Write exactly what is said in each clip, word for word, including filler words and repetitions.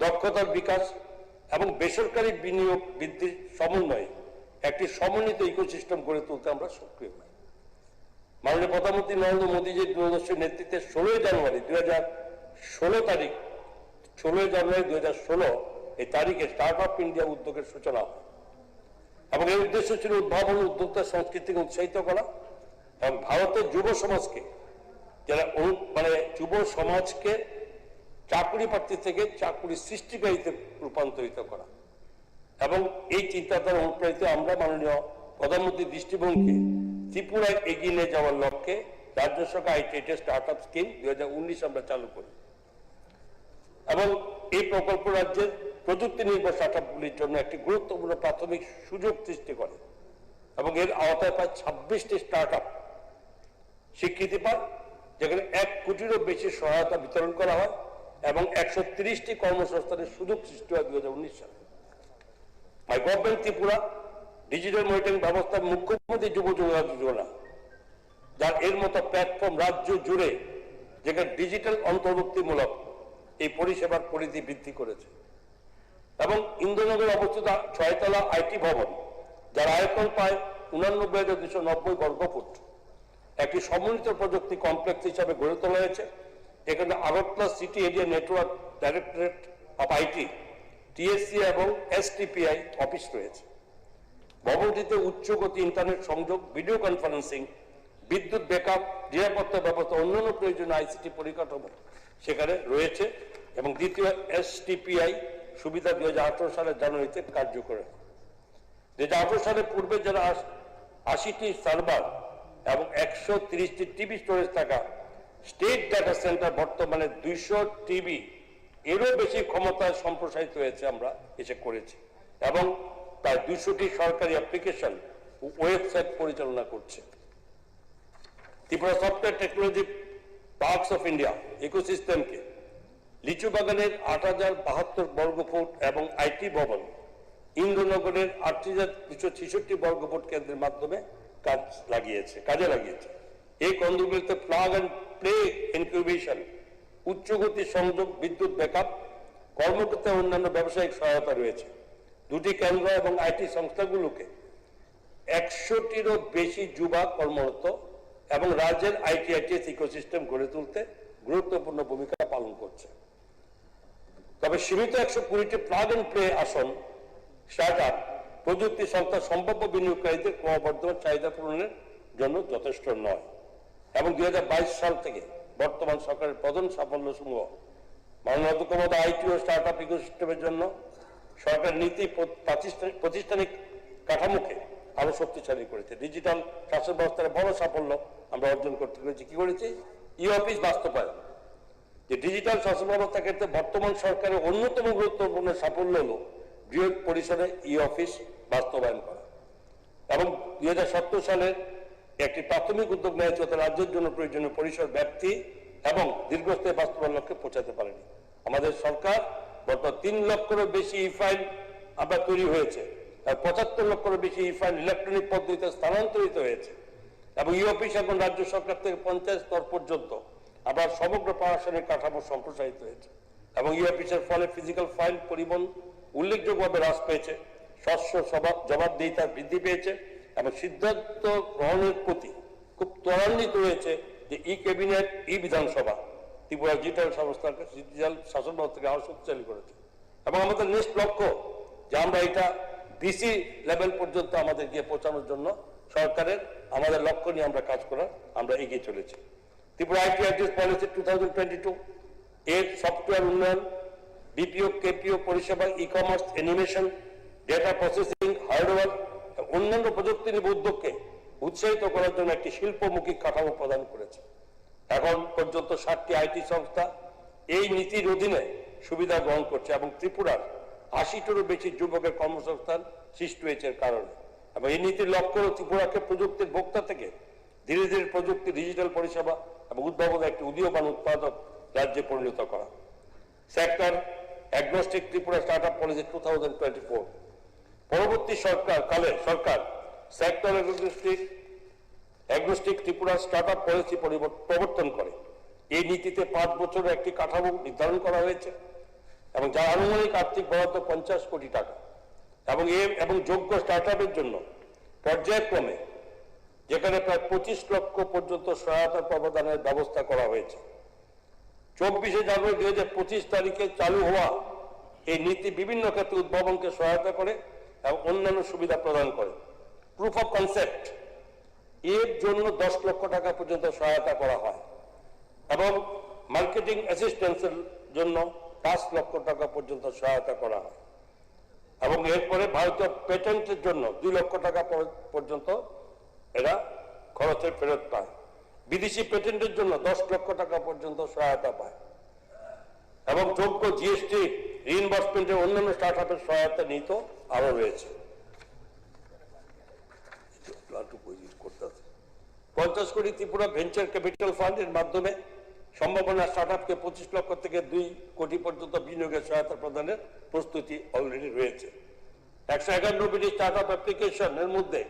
দক্ষতার বিকাশ এবং বেসরকারি বিনিয়োগ বৃদ্ধির সমন্বয়ে একটি সমন্বিত ইকোসিস্টেম গড়ে তুলতে আমরা সক্রিয় হই। মাননীয় প্রধানমন্ত্রী নরেন্দ্র মোদীজির দূরদর্শী নেতৃত্বে ষোলোই জানুয়ারি দুই হাজার ষোলো তারিখ, ষোলোই জানুয়ারি দুই হাজার ষোলো এই তারিখে স্টার্ট আপ ইন্ডিয়া উদ্যোগের সূচনা হয় এবং এর উদ্দেশ্য ছিল উদ্ভাবন, উদ্যোক্তা সংস্কৃতিকে উৎসাহিত করা এবং ভারতের যুব সমাজকে, যারা অনু-, মানে যুব সমাজকে চাকুরি প্রার্থী থেকে চাকুরি সৃষ্টিকারীতে রূপান্তরিত করা। এবং এই চিন্তাধারা অনুপ্রাণিত আমরা মাননীয় প্রধানমন্ত্রীর দৃষ্টিভঙ্গিকে ত্রিপুরায় এগিয়ে নিয়ে যাওয়ার লক্ষ্যে রাজ্য সরকার আইটিআইটি স্টার্ট আপ স্কিম দুই হাজার উনিশ আমরা চালু করি এবং এই প্রকল্প রাজ্যের প্রযুক্তি নির্ভর স্টার্ট আপগুলির জন্য একটি গুরুত্বপূর্ণ প্রাথমিক সুযোগ সৃষ্টি করে এবং এর আওতায় প্রায় ছাব্বিশটি স্টার্ট আপ স্বীকৃতি পায়, যেখানে এক কোটিরও বেশি সহায়তা বিতরণ করা হয় এবং একশো তিরিশটি কর্মসংস্থানের সুযোগ সৃষ্টি হয় দুই হাজার উনিশ সালে। মাই গভর্নমেন্ট ত্রিপুরা ডিজিটাল মনিটরিং ব্যবস্থা মুখ্যমন্ত্রী যুব যোজনা, যার এর মতো প্ল্যাটফর্ম রাজ্য জুড়ে, যেখানে ডিজিটাল অন্তর্ভুক্তিমূলক এই পরিষেবার পরিধি বৃদ্ধি করেছে। এবং ইন্দ্রনগরে অবস্থিত ছয়তলা আইটি ভবন, যার আয়তন প্রায় উনানব্বই হাজার দুশো নব্বই বর্গ ফুট, একটি সমন্বিত প্রযুক্তি কমপ্লেক্স হিসাবে গড়ে তোলা হয়েছে। এখানে Agartala city area network, directorate of IT, TSC এবং এসটিপিআই অফিস রয়েছে। ভবনটিতে উচ্চ গতি ইন্টারনেট সংযোগ, ভিডিও কনফারেন্সিং, বিদ্যুৎ ব্যাকআপ, নিরাপত্তা ব্যবস্থা, অন্যান্য প্রয়োজনীয় আইসিটি পরিকাঠামো সেখানে রয়েছে এবং দ্বিতীয় এসটিপিআই সুবিধা দুই হাজার আঠারো সালের জানুয়ারিতে কার্যকর হয়। দুই হাজার আঠারো সালের পূর্বে যারা আশ-, আশিটি সার্ভার এবং একশো তিরিশটি টিভি স্টোরেজ থাকা স্টেট ডেটা সেন্টার বর্তমানে দুইশো টিভি এরও বেশি ক্ষমতায় সম্প্রসারিত হয়েছে, আমরা এসে করেছি এবং প্রায় দুশোটি সরকারি অ্যাপ্লিকেশন ও ওয়েবসাইট পরিচালনা করছে। Tripura software technology parks of India ইকোসিস্টেমকে লিচু বাগানের আট হাজার বাহাত্তর বর্গ ফুট এবং আইটি ভবন, ইন্দ্রনগরের আট হাজার দুশো ছেষট্টি বর্গ ফুট কেন্দ্রের মাধ্যমে কাজ লাগিয়েছে, কাজে লাগিয়েছে। এই কেন্দ্রগুলিতে প্লাগ অ্যান্ড প্লে ইনকিউবেশন, উচ্চগতি সংযোগ, বিদ্যুৎ ব্যাকআপ, কর্মক্ষেত্রে অন্যান্য ব্যবসায়িক সহায়তা রয়েছে। দুটি কেন্দ্র এবং আইটি সংস্থাগুলোকে একশোটিরও বেশি যুবা কর্মরত এবং রাজ্যের আইটিআইটিএস ইকোসিস্টেম গড়ে তুলতে গুরুত্বপূর্ণ ভূমিকা পালন করছে। তবে সীমিত একশো কুড়িটি প্লাগ অ্যান্ড প্লে আসন স্টার্ট আপ প্রযুক্তি সংস্থার সম্ভাব্য বিনিয়োগকারীদের ক্রমবর্ধমান চাহিদা পূরণের জন্য যথেষ্ট নয় এবং দুই হাজার বাইশ সাল থেকে বর্তমান সরকারের প্রধান সাফল্যসমূহ মাননীয় অধ্যক্ষ মহোদয় আইটি ও স্টার্ট আপ ইকোসিস্টেমের জন্য সরকার নীতি প্র-, প্রাতিষ্ঠানিক, প্রাতিষ্ঠানিক কাঠামোকে আরো শক্তিশালী করেছে। ডিজিটাল শাসন ব্যবস্থার বড় সাফল্য আমরা অর্জন করতে পেরেছি। কি করেছি? ই অফিস বাস্তবায়ন। যে ডিজিটাল শাসন ব্যবস্থা ক্ষেত্রে বর্তমান সরকারের অন্যতম গুরুত্বপূর্ণ সাফল্য হলো বৃহৎ পরিসরে ই অফিস বাস্তবায়ন করা এবং দুই হাজার সত্তর সালের একটি প্রাথমিক উদ্যোগ নেওয়া হয়েছে, অর্থাৎ রাজ্যের জন্য প্রয়োজনীয় পরিসর ব্যাপ্তি এবং দীর্ঘস্থায়ী বাস্তবায়ন লক্ষ্যে পৌঁছাতে পারেনি। আমাদের সরকার বর্তমান তিন লক্ষেরও বেশি ই ফাইল আমরা তৈরি হয়েছে, আর পঁচাত্তর লক্ষেরও বেশি ই ফাইল ইলেকট্রনিক পদ্ধতিতে স্থানান্তরিত হয়েছে এবং ই অফিস এখন রাজ্য সরকার থেকে পঞ্চায়েত স্তর পর্যন্ত আবার সমগ্র প্রশাসনিক কাঠামো সম্প্রসারিত হয়েছে এবং ই অফিসের ফলে ফিজিক্যাল ফাইল পরিবহন উল্লেখযোগ্যভাবে হ্রাস পেয়েছে, স্বচ্ছ সবা-, জবাবদিহিতা বৃদ্ধি পেয়েছে এবং সিদ্ধান্ত গ্রহণের প্রতি খুব ত্বরান্বিত হয়েছে যে ই ক্যাবিনেট, ই বিধানসভা ত্রিপুরা ডিজিটাল সংস্থাকে, ডিজিটাল শাসন ব্যবস্থাকে আরও শক্তিশালী করেছে। এবং আমাদের নেক্সট লক্ষ্য যে আমরা এটা ভিসি লেভেল পর্যন্ত আমাদের গিয়ে পৌঁছানোর জন্য সরকারের আমাদের লক্ষ্য নিয়ে আমরা কাজ করার, আমরা এগিয়ে চলেছি। Tripura IT address policy two thousand twenty two এর সফটওয়্যার উন্নয়ন, বিপিও কেপিও পরিষেবা, e-commerce, animation, data processing, hardware, অন্যান্য প্রযুক্তি নির্ভর উদ্যোগকে উৎসাহিত করার জন্য একটি শিল্পমুখী কাঠামো প্রদান করেছে। এখন পর্যন্ত সাতটি আইটি সংস্থা এই নীতির অধীনে সুবিধা গ্রহণ করছে এবং ত্রিপুরার আশিটিরও বেশি যুবকের কর্মসংস্থান সৃষ্টি হয়েছে এর কারণে। এবং এই নীতির লক্ষ্য হল ত্রিপুরাকে প্রযুক্তির ভোক্তা থেকে ধীরে ধীরে প্রযুক্তি, ডিজিটাল পরিষেবা এবং উদ্ভাবনের একটি উদীয়মান উৎপাদক রাজ্যে পরিণত করা। Sector agnostic Tripura start up policy two thousand twenty four. পরবর্তী সরকার কালে সরকার sector agnostic, agnostic Tripura start up policy পরিবর্ত-, প্রবর্তন করে। এই নীতিতে পাঁচ বছরের একটি কাঠামো নির্ধারণ করা হয়েছে। এবং যার আনুমানিক আর্থিক বরাদ্দ পঞ্চাশ কোটি টাকা এবং এ এবং যোগ্য স্টার্টআপের জন্য পর্যায়ক্রমে যেখানে প্রায় পঁচিশ লক্ষ পর্যন্ত সহায়তা প্রদানের ব্যবস্থা করা হয়েছে। চব্বিশে জানুয়ারি দুই হাজার পঁচিশ তারিখে চালু হওয়া এই নীতি বিভিন্ন ক্ষেত্রে উদ্ভাবনকে সহায়তা করে এবং অন্যান্য সুবিধা প্রদান করে। প্রুফ অফ কনসেপ্ট এর জন্য দশ লক্ষ টাকা পর্যন্ত সহায়তা করা হয় এবং মার্কেটিং অ্যাসিস্ট্যান্সের জন্য পাঁচ লক্ষ টাকা পর্যন্ত সহায়তা করা হয় এবং এরপরে ভারতীয় পেটেন্টের জন্য দুই লক্ষ টাকা পর- পর্যন্ত এরা খরচের ফেরত পায়। বিদেশি পেটেন্টের জন্য দশ লক্ষ টাকা পর্যন্ত সহায়তা পায় এবং যোগ্য জিএসটি রিইনবার্সমেন্টের অন্যান্য স্টার্টআপের সহায়তা নিহিত আরও রয়েছে। পঞ্চাশ কোটি ত্রিপুরা ভেঞ্চার ক্যাপিটাল ফান্ডের মাধ্যমে সম্ভাবনা স্টার্টআপকে পঁচিশ লক্ষ থেকে দুই কোটি পর্যন্ত বিনিয়োগের সহায়তা প্রদানের প্রস্তুতি অলরেডি রয়েছে। একশো একানব্বইটি স্টার্টআপ অ্যাপ্লিকেশনের মধ্যে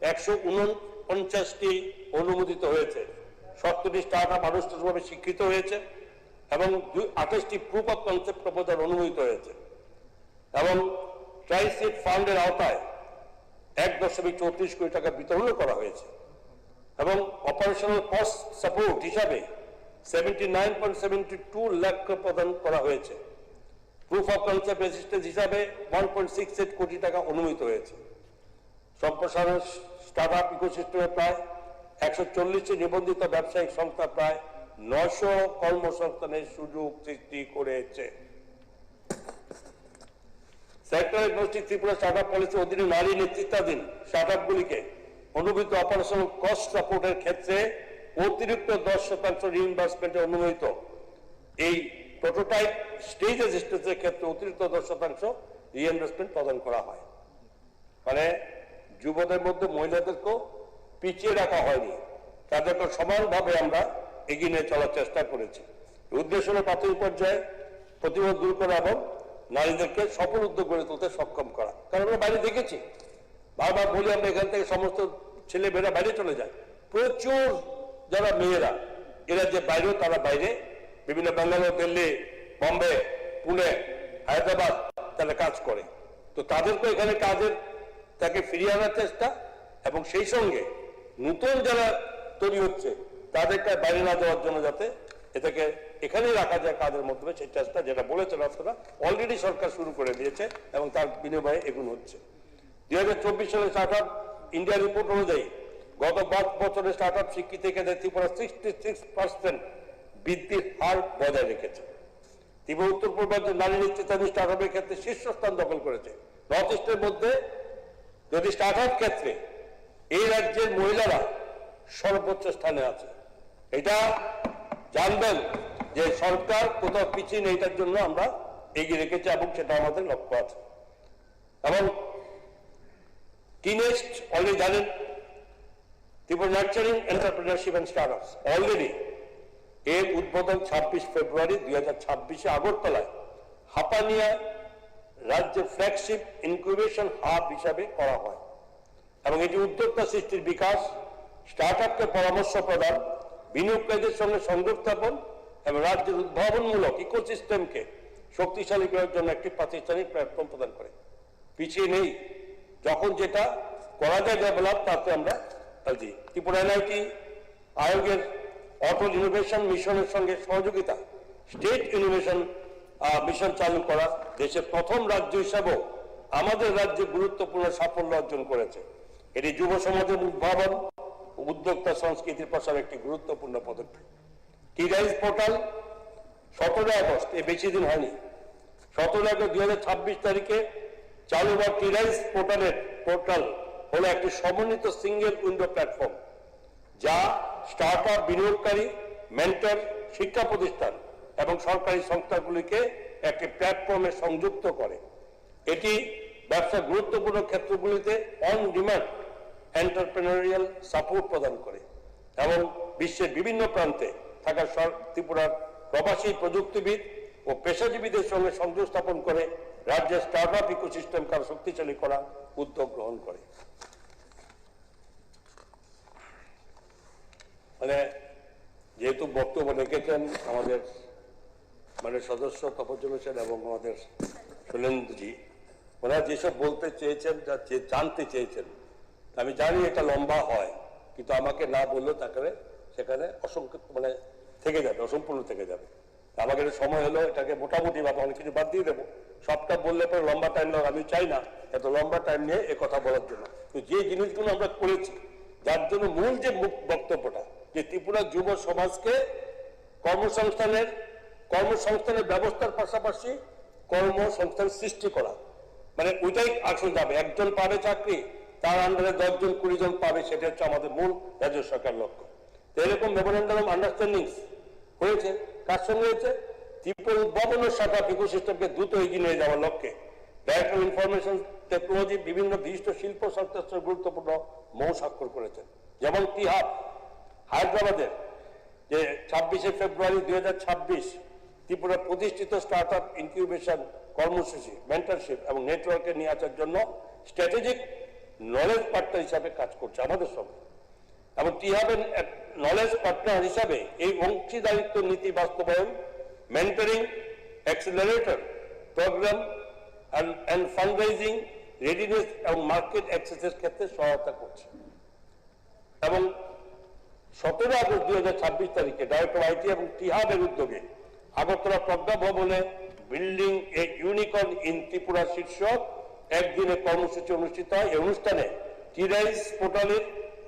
একশো উনপঞ্চাশটি অনুমোদিত হয়েছে, সত্তরটি স্টার্টআপ আনুষ্ঠানিকভাবে স্বীকৃত হয়েছে এবং দুই আঠাশটি প্রুফ অফ কনসেপ্ট প্রপোজাল অনুমোদিত হয়েছে এবং ট্রাইসিড ফান্ডের আওতায় এক দশমিক চৌত্রিশ কোটি টাকা বিতরণও করা হয়েছে এবং অপারেশনাল কস্ট সাপোর্ট হিসাবে seventy nine point seventy two lakh প্রদান করা হয়েছে। প্রুফ অফ কনসেপ্ট অ্যাসিস্ট্যান্স হিসাবে ওয়ান পয়েন্ট সিক্স এইট কোটি টাকা অনুমোদিত হয়েছে। সম্প্রসারণ স্টার্টআপ ইকোসিস্টেমে প্রায় একশো চল্লিশটি নিবন্ধিত ব্যবসায়িক সংস্থা প্রায় নয়শো কর্মসংস্থানের সুযোগ সৃষ্টি করেছে। সেক্টর এগনোস্টিক ত্রিপুরা স্টার্টআপ পলিসির অধীনে নারী নেতৃত্বাধীন স্টার্টআপগুলিকে অনুমোদিত অপারেশনাল কস্ট সাপোর্টের ক্ষেত্রে অতিরিক্ত দশ শতাংশ রিইনবার্সমেন্টের অনুমোদিত এই প্রোটোটাইপ স্টেজ অ্যাসিস্ট্যান্সের ক্ষেত্রে অতিরিক্ত দশ শতাংশ রিইনবার্সমেন্ট প্রদান করা হয়। মানে যুবদের মধ্যে মহিলাদেরকেও পিছিয়ে রাখা হয়নি, তাদেরকে সমানভাবে আমরা এগিয়ে নিয়ে চলার চেষ্টা করেছি। উদ্দেশ্য হলো প্রাথমিক পর্যায়ে প্রতিবন্ধ দূর করা এবং নারীদেরকে সফল উদ্যোগ গড়ে তুলতে সক্ষম করা। কারণ আমরা বাইরে দেখেছি, বারবার বলি আমরা, এখান থেকে সমস্ত ছেলে মেয়েরা বাইরে চলে যায়। প্রচুর যারা মেয়েরা এরা যে বাইরেও, তারা বাইরে বিভিন্ন ব্যাঙ্গালোর, দিল্লি, বোম্বে, পুনে, হায়দ্রাবাদ তারা কাজ করে। তো তাদেরকে এখানে কাজের, তাকে ফিরিয়ে আনার চেষ্টা এবং সেই সঙ্গে নতুন যারা তৈরি হচ্ছে তাদেরকে বাইরে না যাওয়ার জন্য যাতে এটাকে এখানেই রাখা যায় কাজের মাধ্যমে, সেই চেষ্টা যেটা বলেছেন আপনারা, অলরেডি সরকার শুরু করে দিয়েছে এবং তার বিনিময়ে এগুলো হচ্ছে। দুই হাজার চব্বিশ সালে স্টার্টআপ ইন্ডিয়া রিপোর্ট অনুযায়ী গত পাঁচ বছরে স্টার্টআপ স্বীকৃতি ক্ষেত্রে ত্রিপুরা সিক্সটি সিক্স পার্সেন্ট বৃদ্ধির হার বজায় রেখেছে। ত্রিপুরা উত্তর পূর্বাঞ্চল নারী নেতৃত্বাধীন স্টার্টআপের ক্ষেত্রে শীর্ষস্থান দখল করেছে। নর্থ ইস্টের মধ্যে যদি স্টার্টআপ ক্ষেত্রে এই রাজ্যের মহিলারা সর্বোচ্চ স্থানে আছে, এটা জানবেন যে সরকার কোথাও পিছিয়ে নেই, এটার জন্য আমরা এগিয়ে রেখেছি এবং সেটা আমাদের লক্ষ্য আছে। এবং টিনেস্ট অলরেডি জানেন, Tripura nurturing entrepreneurship and startups already এর উদ্বোধন ছাব্বিশ ফেব্রুয়ারি দুই হাজার ছাব্বিশে আগরতলায় হাপানিয়া রাজ্যের ফ্ল্যাগশিপ ইনকিউবেশন হাব হিসাবে করা হয় এবং এটি উদ্যোক্তা সৃষ্টির বিকাশ, স্টার্টআপকে পরামর্শ প্রদান, বিনিয়োগকারীদের সঙ্গে সংযোগ স্থাপন এবং রাজ্যের উদ্ভাবনমূলক ইকোসিস্টেমকে শক্তিশালী করার জন্য একটি প্রাতিষ্ঠানিক প্ল্যাটফর্ম প্রদান করে। পিছিয়ে নেই, যখন যেটা করা যায় ডেভেলপ, তাতে আমরা রাজি। ত্রিপুরা এনআইটি আয়োগের অটল ইনোভেশন মিশনের সঙ্গে সহযোগিতা, স্টেট ইনোভেশন মিশন চালু করা দেশের প্রথম রাজ্য হিসাবেও আমাদের রাজ্যে গুরুত্বপূর্ণ সাফল্য অর্জন করেছে। এটি যুব সমাজের উদ্ভাবন ও উদ্যোক্তা সংস্কৃতির প্রসারে একটি গুরুত্বপূর্ণ পদক্ষেপ। টি রাইজ পোর্টাল সতেরো আগস্ট, এ বেশি দিন হয়নি, সতেরো আগস্ট দুই হাজার ছাব্বিশ তারিখে চালু হওয়া টি রাইজ পোর্টালের পোর্টাল হলো একটি সমন্বিত সিঙ্গেল উইন্ডো প্ল্যাটফর্ম, যা স্টার্টআপ, বিনিয়োগকারী, মেন্টর, শিক্ষা প্রতিষ্ঠান এবং সরকারি সংস্থাগুলিকে একটি প্ল্যাটফর্মে সংযুক্ত করে। এটি ব্যবসার গুরুত্বপূর্ণ ক্ষেত্রগুলিতে অন ডিমান্ড এন্টারপ্রেনারিয়াল সাপোর্ট প্রদান করে এবং বিশ্বের বিভিন্ন প্রান্তে থাকা সর- ত্রিপুরার প্রবাসী প্রযুক্তিবিদ ও পেশাজীবীদের সঙ্গে সংযোগ স্থাপন করে রাজ্যের স্টার্টআপ ইকোসিস্টেমকে আরও শক্তিশালী করার উদ্যোগ গ্রহণ করে। মানে, যেহেতু বক্তব্য রেখেছেন আমাদের মানে সদস্য তপজ্জল হোসেন এবং আমাদের শৈলেন্দ্রজি, ওনারা যেসব বলতে চেয়েছেন, যা চে-, জানতে চেয়েছেন, আমি জানি এটা লম্বা হয়, কিন্তু আমাকে না বললেও তাকে সেখানে অসংক্ষিপ্ত, মানে, থেকে যাবে, অসম্পূর্ণ থেকে যাবে। আমাকে একটু সময় হলো, এটাকে মোটামুটি ভাবে অনেক কিছু বাদ দিয়ে দেবো। সবটা বললে পরে লম্বা টাইম লাগে, আমি চাই না এত লম্বা টাইম নিয়ে এ কথা বলার জন্য। তো যে জিনিসগুলো আমরা করেছি, যার জন্য মূল যে মুখ-, বক্তব্যটা, যে ত্রিপুরা যুব সমাজকে কর্মসংস্থানের, কর্মসংস্থানের ব্যবস্থার পাশাপাশি কর্মসংস্থান সৃষ্টি করা, মানে ওইটাই আসল দাবি। একজন পাবে চাকরি, তার আন্ডারে দশ জন, কুড়ি জন পাবে, সেটা হচ্ছে আমাদের মূল রাজ্য সরকার লক্ষ্য। তো এরকম মেমোরেন্ডাম অফ আন্ডারস্ট্যান্ডিং হয়েছে। কার সঙ্গে হয়েছে? ত্রিপুরা উদ্ভাবনের শাখা ইকোসিস্টেমকে দ্রুত এগিয়ে নিয়ে যাওয়ার লক্ষ্যে ডাইরেক্টর ইনফরমেশন টেকনোলজি, বিভিন্ন বিশিষ্ট শিল্প সংস্থার সঙ্গে গুরুত্বপূর্ণ মৌ স্বাক্ষর করেছেন। যেমন টি হাব হায়দ্রাবাদের যে ছাব্বিশে ফেব্রুয়ারি দুই হাজার ছাব্বিশ ত্রিপুরা প্রতিষ্ঠিত স্টার্ট আপ ইনকিউবেশন কর্মসূচি, মেন্টরশিপ এবং নেটওয়ার্কে নিয়ে আসার জন্য স্ট্র্যাটেজিক নলেজ পার্টনার হিসাবে কাজ করছে আমাদের সঙ্গে। এবং টি হাবের এক নলেজ পার্টনার হিসাবে এই অংশীদারিত্ব নীতি বাস্তবায়ন, mentoring, accelerator programme and fundraising, readiness এবং মার্কেট অ্যাক্সেসের ক্ষেত্রে সহায়তা করছে। এবং সতেরো আগস্ট দুই হাজার ছাব্বিশ তারিখে ডাইরেক্টর আইটি এবং টি হাবের উদ্যোগে আগরতলা প্রজ্ঞা ভবনে বিল্ডিং এ ইউনিকর্ন ইন ত্রিপুরা শীর্ষক একদিনের কর্মসূচি অনুষ্ঠিত হয়। এই অনুষ্ঠানে টি রাইস পোর্টালের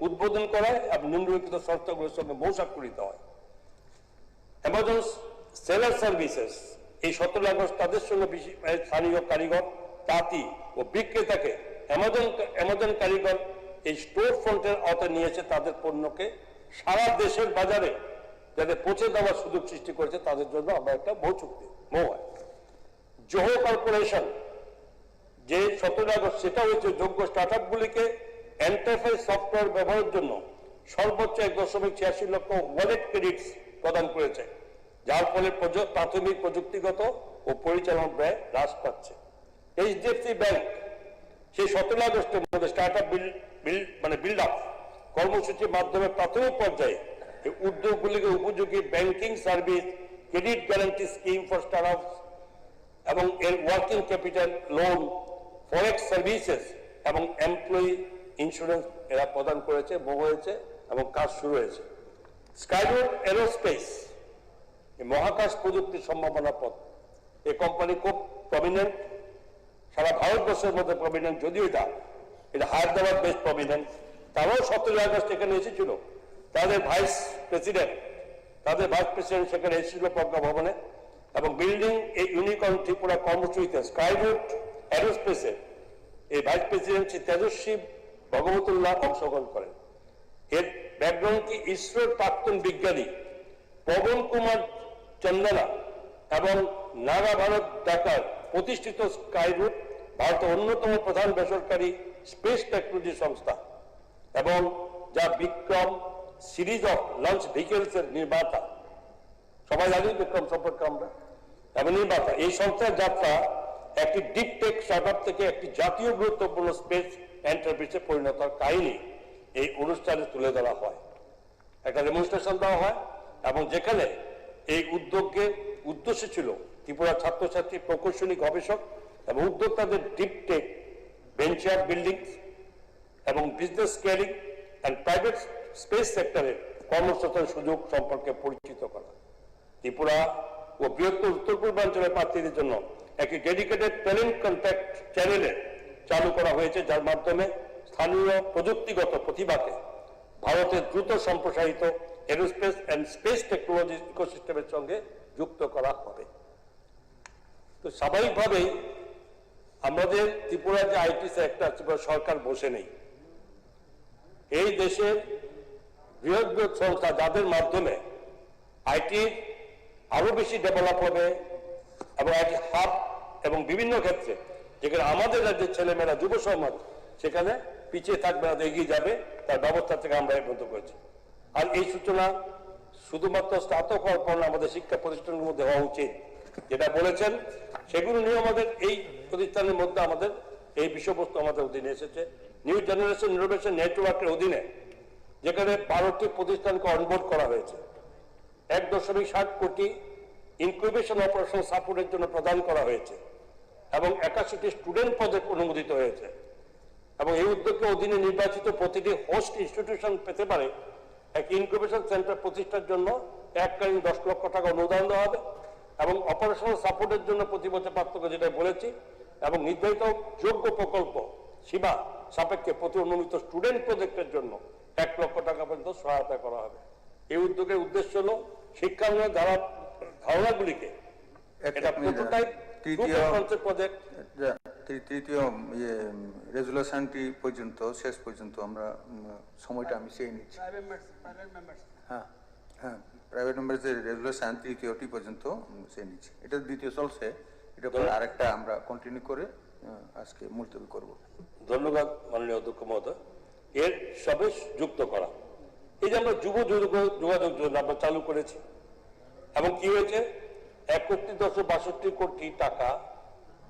উদ্বোধন করা হয় এবং নিম্নলিখিত সংস্থাগুলোর সঙ্গে মৌ স্বাক্ষরিত হয়। অ্যামাজন সেলার সার্ভিসেস, এই সতেরো আগস্ট তাদের সঙ্গে বিশি-, এ, স্থানীয় কারিগর, তাঁতি ও বিক্রেতাকে অ্যামাজন, অ্যামাজন কারিগর এই স্টোর ফ্রন্টের আওতায় নিয়ে এসে তাদের পণ্যকে সারা দেশের বাজারে যাতে পৌঁছে দেওয়ার সুযোগ সৃষ্টি করেছে, তাদের জন্য আমরা একটা মৌ চুক্তি, মৌ হয়। জোহো কর্পোরেশন যে সতেরো আগস্ট, সেটা হচ্ছে যোগ্য স্টার্ট আপগুলিকে এন্টারপ্রাইজ সফটওয়্যার ব্যবহারের জন্য সর্বোচ্চ এক দশমিক ছিয়াশি লক্ষ ওয়ালেট ক্রেডিটস প্রদান করেছে, যার ফলে প্রজ-, প্রাথমিক প্রযুক্তিগত ও পরিচালনা ব্যয় হ্রাস পাচ্ছে। এইচডিএফসি ব্যাংক সেই সতেরো আগস্টের মধ্যে স্টার্ট আপ বিল, বিল, মানে বিল্ড আপ কর্মসূচির মাধ্যমে প্রাথমিক পর্যায়ে এই উদ্যোগগুলিকে উপযোগী banking service, credit guarantee scheme for start up এবং এর ওয়ার্কিং ক্যাপিটাল লোন, ফরেক্স সার্ভিসেস এবং এমপ্লয়ি ইন্স্যুরেন্স এরা প্রদান করেছে, মৌ হয়েছে এবং কাজ শুরু হয়েছে। স্কাইরুট এরোস্পেস, এই মহাকাশ প্রযুক্তির সম্ভাবনা পথ, এই কোম্পানি খুব প্রমিনেন্ট, সারা ভারতবর্ষের মধ্যে প্রমিনেন্ট, যদিও এটা, এটা হায়দ্রাবাদ বেস প্রমিনেন্ট। তারাও সতেরোই আগস্ট এখানে এসেছিল, তাদের ভাইস প্রেসিডেন্ট, তাদের ভাইস প্রেসিডেন্ট সেখানে এসেছিল প্রজ্ঞা ভবনে। এবং বিল্ডিং এ ইউনিকর্ন ত্রিপুরা কর্মসূচিতে স্কাইরুট এরোস্পেসের এই ভাইস প্রেসিডেন্ট শ্রী তেজস্বী ভগবতুল্লাহ অংশগ্রহণ করেন। এর ব্যাকগ্রাউন্ড কি? ইসরোর প্রাক্তন বিজ্ঞানী পবন কুমার চন্দনা এবং নাগা ভারত ঢাকার প্রতিষ্ঠিত স্কাইরুট ভারতের অন্যতম প্রধান বেসরকারি স্পেস টেকনোলজি সংস্থা এবং যা Vikram series of launch vehicles এর নির্মাতা। সবাই জানি বিক্রম সম্পর্কে আমরা। এবং নির্মাতা এই সংস্থার যাত্রা একটি ডিপ টেক স্টার্ট আপ থেকে একটি জাতীয় গুরুত্বপূর্ণ স্পেস এন্টারপ্রাইজে পরিণত হওয়ার কাহিনী এই অনুষ্ঠানে তুলে ধরা হয়। একটা ডেমনস্ট্রেশন দেওয়া হয় এবং যেখানে এই উদ্যোগের উদ্দেশ্য ছিল ত্রিপুরা ছাত্রছাত্রী, প্রকৌশলী, গবেষক এবং উদ্যোক্তাদের ডিপ টেক, ভেঞ্চার বিল্ডিং এবং business scaling and private space সেক্টরে কর্মসংস্থানের সুযোগ সম্পর্কে পরিচিত করা। ত্রিপুরা ও বৃহত্তর উত্তর পূর্বাঞ্চলের প্রার্থীদের জন্য একটি ডেডিকেটেড ট্যালেন্ট কন্ট্যাক্ট চ্যানেলে চালু করা হয়েছে, যার মাধ্যমে স্থানীয় প্রযুক্তিগত প্রতিভাকে ভারতের দ্রুত সম্প্রসারিত এরোস্পেস অ্যান্ড স্পেস টেকনোলজি ইকোসিস্টেমের সঙ্গে যুক্ত করা হবে। তো স্বাভাবিকভাবেই আমাদের ত্রিপুরার যে আইটি সেক্টর, ত্রিপুরা সরকার বসে নেই। এই দেশের বৃহৎ বৃহৎ সংস্থা, যাদের মাধ্যমে আইটির আরও বেশি ডেভেলপ হবে এবং আইটি হাব এবং বিভিন্ন ক্ষেত্রে যেখানে আমাদের রাজ্যের ছেলেমেয়েরা, যুব সমাজ সেখানে পিছিয়ে থাকবে না, এগিয়ে যাবে, তার ব্যবস্থা থেকে আমরা এর মধ্যে করেছি। আর এই সূচনা শুধুমাত্র স্নাতক হওয়ার পর আমাদের শিক্ষা প্রতিষ্ঠানগুলোর মধ্যে হওয়া উচিত, যেটা বলেছেন, সেগুলো নিয়ে আমাদের এই প্রতিষ্ঠানের মধ্যে আমাদের এই বিষয়বস্তু আমাদের অধীনে এসেছে। নিউ জেনারেশন ইনোভেশন নেটওয়ার্কের অধীনে যেখানে বারোটি প্রতিষ্ঠানকে অনবোর্ড করা হয়েছে, এক দশমিক সাত কোটি ইনকিউবেশন অপারেশন সাপোর্টের জন্য প্রদান করা হয়েছে এবং একাশিটি স্টুডেন্ট প্রজেক্ট অনুমোদিত হয়েছে এবং এই উদ্যোগের অধীনে নির্বাচিত প্রতিটি হোস্ট ইনস্টিটিউশন পেতে পারে এক ইনকিউবেশন সেন্টার প্রতিষ্ঠার জন্য এককালীন দশ লক্ষ টাকা অনুদান দেওয়া হবে এবং অপারেশনাল সাপোর্টের জন্য প্রতি বছর পার্থক্য যেটা বলেছি এবং নির্ধারিত যোগ্য প্রকল্প সীমা সাপেক্ষে প্রতি অনুমোদিত স্টুডেন্ট প্রজেক্টের জন্য এক লক্ষ টাকা পর্যন্ত সহায়তা করা হবে। এই উদ্যোগের উদ্দেশ্য হলো শিক্ষাঙ্গনের ধারা ধারণাগুলিকে এক এটা এক মিনিট, প্রোটোটাইপ তৃতীয় প্রজেক্ট। যা, তৃ- তৃতীয় ইয়ে রেজুলেশনটি পর্যন্ত, শেষ পর্যন্ত আমরা উম, সময়টা আমি চেয়ে নিচ্ছি। প্রাইভেট মেম্বার্স প্রাইভেট মেম্বার্স হ্যাঁ, হ্যাঁ, প্রাইভেট মেম্বার্সের রেজুলেশন তৃতীয়টি পর্যন্ত উম, চেয়ে নিচ্ছি। এটা দ্বিতীয় চলছে, এটা পরে ধন্যবাদ। আরেকটা আমরা কন্টিনিউ করে আহ, আজকে মুলতবি করব। ধন্যবাদ মাননীয় অধ্যক্ষ মহোদয়। এর সবে যুক্ত করা, এই যে আমরা যুব যোগ- যোগাযোগ যোজনা আমরা চালু করেছি এবং কি হয়েছে, একত্রিশ দশমিক বাষট্টি কোটি টাকা,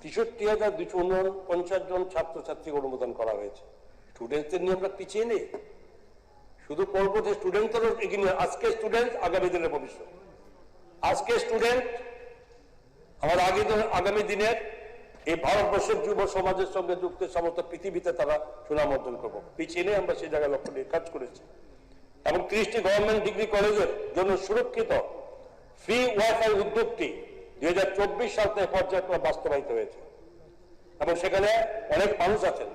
তেষট্টি হাজার দুইশো উনপঞ্চাশ জন ছাত্রছাত্রী অনুমোদন করা হয়েছে। স্টুডেন্টদের নিয়ে আমরা পিছিয়ে নেই, শুধু পরবর্তী স্টুডেন্ট তো এগিয়ে নিয়ে, আজকে স্টুডেন্ট আগামী দিনের ভবিষ্যৎ। আজকে স্টুডেন্ট আমার আগে তো আগামী দিনের এই ভারতবর্ষের যুব সমাজের সঙ্গে যুক্ত সমস্ত পৃথিবীতে তারা সুনাম অর্জন করবো। পিছিয়ে নেই, আমরা সেই জায়গায় লক্ষ্য নিয়ে কাজ করেছি এবং তিরিশটি গভর্নমেন্ট ডিগ্রি কলেজের জন্য সুরক্ষিত ফ্রি ওয়াইফাই উদ্যোগটি দুই হাজার চব্বিশ সাল থেকে পর্যায়ক্রমে বাস্তবায়িত হয়েছে এবং সেখানে অনেক মানুষ আছেন,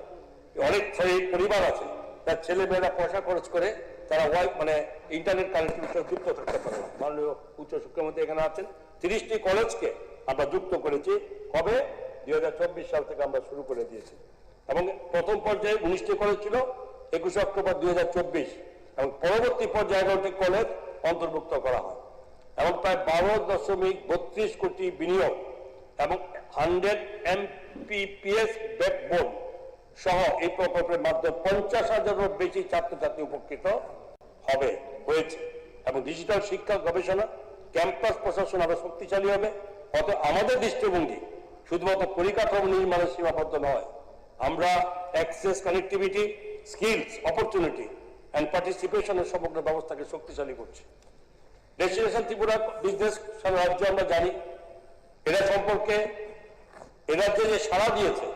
অনেক সেই পরিবার আছে, তার ছেলে মেয়েরা পয়সা খরচ করে তারা ওয়াই মানে ইন্টারনেট কানেক্টিভিটির সঙ্গে যুক্ত থাকতে পারে না। মাননীয় উচ্চ শিক্ষামন্ত্রী এখানে আছেন, তিরিশটি কলেজকে আমরা যুক্ত করেছি। কবে? দুই হাজার চব্বিশ সাল থেকে আমরা শুরু করে দিয়েছি এবং প্রথম পর্যায়ে উনিশটি কলেজ ছিল, একুশে অক্টোবর দুই হাজার চব্বিশ, এবং পরবর্তী পর্যায়ে এগারোটি কলেজ অন্তর্ভুক্ত করা হয় এবং প্রায় বারো দশমিক বত্রিশ কোটি বিনিয়োগ এবং হান্ড্রেড এমপিপিএস ব্যাকবোন সহ এই প্রকল্পের মাধ্যমে পঞ্চাশ হাজারেরও বেশি ছাত্রছাত্রী উপকৃত হবে, হয়েছে। এবং ডিজিটাল শিক্ষা, গবেষণা, ক্যাম্পাস প্রশাসন আরো শক্তিশালী হবে। অতএব আমাদের দৃষ্টিভঙ্গি শুধুমাত্র পরিকাঠামো নির্মাণে সীমাবদ্ধ নয়। আমরা access, connectivity, skills, opportunity and পার্টিসিপেশনের সমগ্র ব্যবস্থাকে শক্তিশালী করছি। ডেস্টিনেশন ত্রিপুরা বিজনেস সারা রাজ্য আমরা জানি, এরা সম্পর্কে এ রাজ্যে যে সাড়া দিয়েছে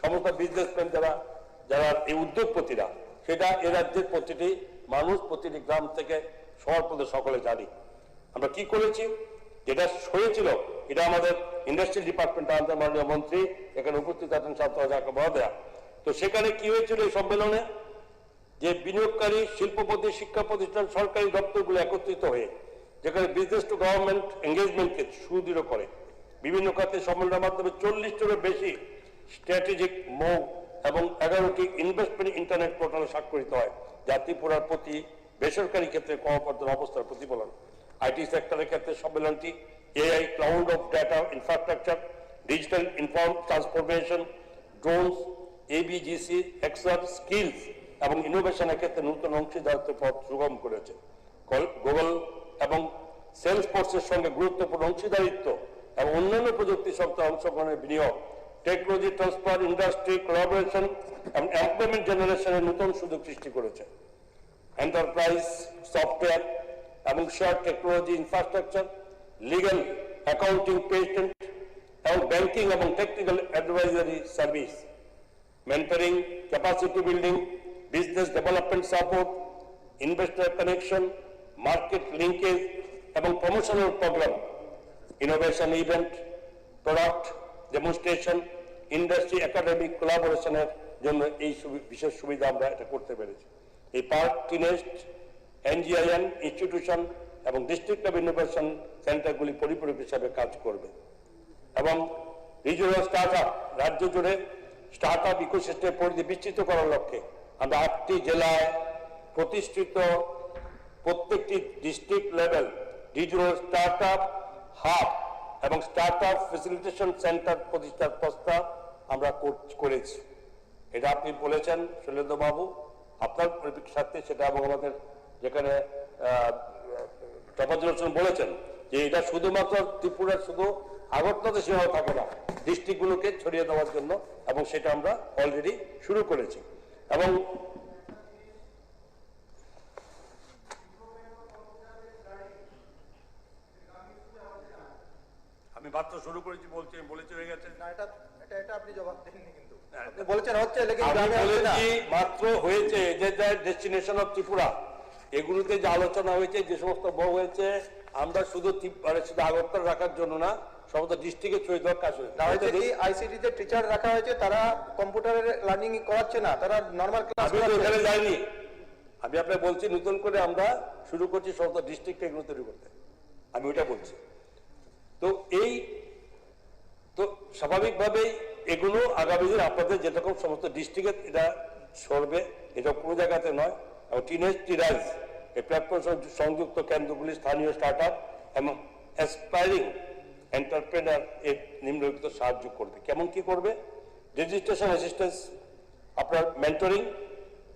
সমস্ত বিজনেসম্যান, যারা যারা এই উদ্যোগপতিরা, সেটা এ রাজ্যের প্রতিটি মানুষ, প্রতিটি গ্রাম থেকে সবার প্রতি সকলে জানি। আমরা কি করেছি, যেটা হয়েছিল, এটা আমাদের ইন্ডাস্ট্রিয়াল ডিপার্টমেন্ট, আমাদের মাননীয় মন্ত্রী এখানে উপস্থিত আছেন, শান্ত রাজা মহোদয়া। তো সেখানে কি হয়েছিল এই সম্মেলনে, যে বিনিয়োগকারী, শিল্পপতি, শিক্ষা প্রতিষ্ঠান, সরকারি দপ্তরগুলো একত্রিত হয়ে যেখানে বিজনেস টু গভর্নমেন্ট এঙ্গেজমেন্টকে সুদৃঢ় করে, বিভিন্ন খাতে সম্মেলনের মাধ্যমে চল্লিশটিরও বেশি স্ট্র্যাটেজিক মুভ এবং এগারোটি ইনভেস্টমেন্ট ইন্টারনেট পোর্টাল স্বাক্ষরিত হয়, যা ত্রিপুরার প্রতি বেসরকারি ক্ষেত্রে ক্রমবর্ধমান অবস্থার প্রতিফলন। আইটি সেক্টরের ক্ষেত্রে সম্মেলনটি AI, cloud of data infrastructure, digital inform transformation, drones, এবিজিসি, এক্সআর, স্কিলস এবং ইনোভেশনের ক্ষেত্রে নতুন অংশীদারত্ব পথ সুগম করেছে। কল- গুগল এবং সেলসফোর্সের সঙ্গে গুরুত্বপূর্ণ অংশীদারিত্ব এবং অন্যান্য প্রযুক্তি সংস্থার অংশগ্রহণের বিনিয়োগ টেকনোলজি ট্রান্সফার, ইন্ডাস্ট্রি কোলাবোরেশন এবং এমপ্লয়মেন্ট জেনারেশনের নতুন সুযোগ সৃষ্টি করেছে। এন্টারপ্রাইজ সফটওয়্যার এবং share technology infrastructure, legal, accounting, patent এবং ব্যাংকিং এবং technical advisory service, mentoring, capacity building, business development support, investor connection, market linkage এবং promotional programme, innovation event, product demonstration, industry academic কোলাবোরেশনের জন্য এই সুবি- বিশেষ সুবিধা আমরা এটা করতে পেরেছি। এই পার্কটিনেস্ট, এনজিআইএন ইনস্টিটিউশন এবং ডিস্ট্রিক্ট অফ ইনোভেশন সেন্টারগুলি পরিপূরক হিসাবে কাজ করবে এবং রিজিওনাল স্টার্ট আপ, রাজ্য জুড়ে স্টার্ট আপ ইকোসিস্টেম পরিধি বিস্তৃত করার লক্ষ্যে আমরা আটটি জেলায় প্রতিষ্ঠিত প্রত্যেকটি district level regional start up hub এবং স্টার্ট আপ ফ্যাসিলিটেশন সেন্টার প্রতিষ্ঠার প্রস্তাব আমরা কর- করেছি। এটা আপনি বলেছেন শৈলেন্দ্র বাবু, আপনার পরিপ্রেক্ষিতে সেটা এবং আমাদের যেখানে আহ, তফাজ্জল হোসেন বলেছেন যে এটা শুধুমাত্র ত্রিপুরার শুধু আগরতলাতে সীমাবদ্ধ থাকে না, ডিস্ট্রিক্টগুলোকে ছড়িয়ে দেওয়ার জন্য, এবং সেটা আমরা অলরেডি শুরু করেছি। এবং তো শুরু করেছি বলছি, আমি বলেছি হয়ে গেছে। না, এটা এটা এটা আপনি জবাব দেননি কিন্তু। আপনি বলেছেন হচ্ছে, লেকিন আমি গ্রামে হচ্ছে না। বলেছি মাত্র হয়েছে যে যে ডেস্টিনেশন অফ ত্রিপুরা, এগুলোতে যে আলোচনা হয়েছে, যে সমস্ত বই হয়েছে, আমরা শুধু ত্রিপ- মানে শুধু আগরতলা রাখার জন্য না, সমস্ত ডিস্ট্রিক্টে ছড়িয়ে দেওয়ার কাজ হয়েছে। না হয়েছে কি, আইসিটি তে টিচার রাখা হয়েছে, তারা কম্পিউটারে লার্নিং করাচ্ছে না, তারা নর্মাল ক্লাস আমি তো করাচ্ছে। ওখানে যাইনি, আমি আপনাকে বলছি নতুন করে আমরা শুরু করছি সমস্ত ডিস্ট্রিক্টে এগুলো তৈরি করতে, আমি ওইটা বলছি। তো এই তো স্বাভাবিকভাবেই এগুলো আগামী দিন আপনাদের যেরকম সমস্ত ডিস্ট্রিক্টে এটা সরবে, এটা কোনো জায়গাতে নয়। এবং টিনেজ টিরাইজ এই প্ল্যাটফর্ম সংযুক্ত কেন্দ্রগুলি স্থানীয় স্টার্ট আপ এবং অ্যাসপায়ারিং এন্টারপ্রেনার এর নিম্নলিখিত সাহায্য করবে। কেমন কি করবে? রেজিস্ট্রেশন অ্যাসিস্ট্যান্স, আপনার mentoring,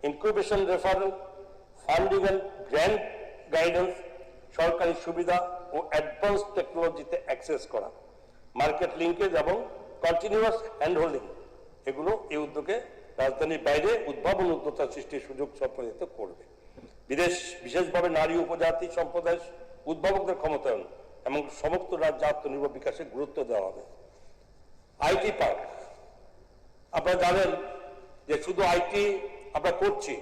incubation referral, funding and grant guidance, সরকারি সুবিধা ও অ্যাডভান্স টেকনোলজিতে অ্যাক্সেস করা, মার্কেট লিঙ্কেজ এবং কন্টিনিউয়াস হ্যান্ড হোল্ডিং, এগুলো এই উদ্যোগে রাজধানীর বাইরে উদ্ভাবন উদ্যোক্তা সৃষ্টির সুযোগ সম্প্রসারিত করবে। বিদেশ, বিশেষভাবে নারী উপজাতি সম্প্রদায় উদ্ভাবকদের ক্ষমতায়ন এবং সমস্ত রাজ্যে আত্মনির্ভর বিকাশে গুরুত্ব দেওয়া হবে। আইটি পার্ক, আপনারা জানেন যে শুধু আইটি আমরা করছি,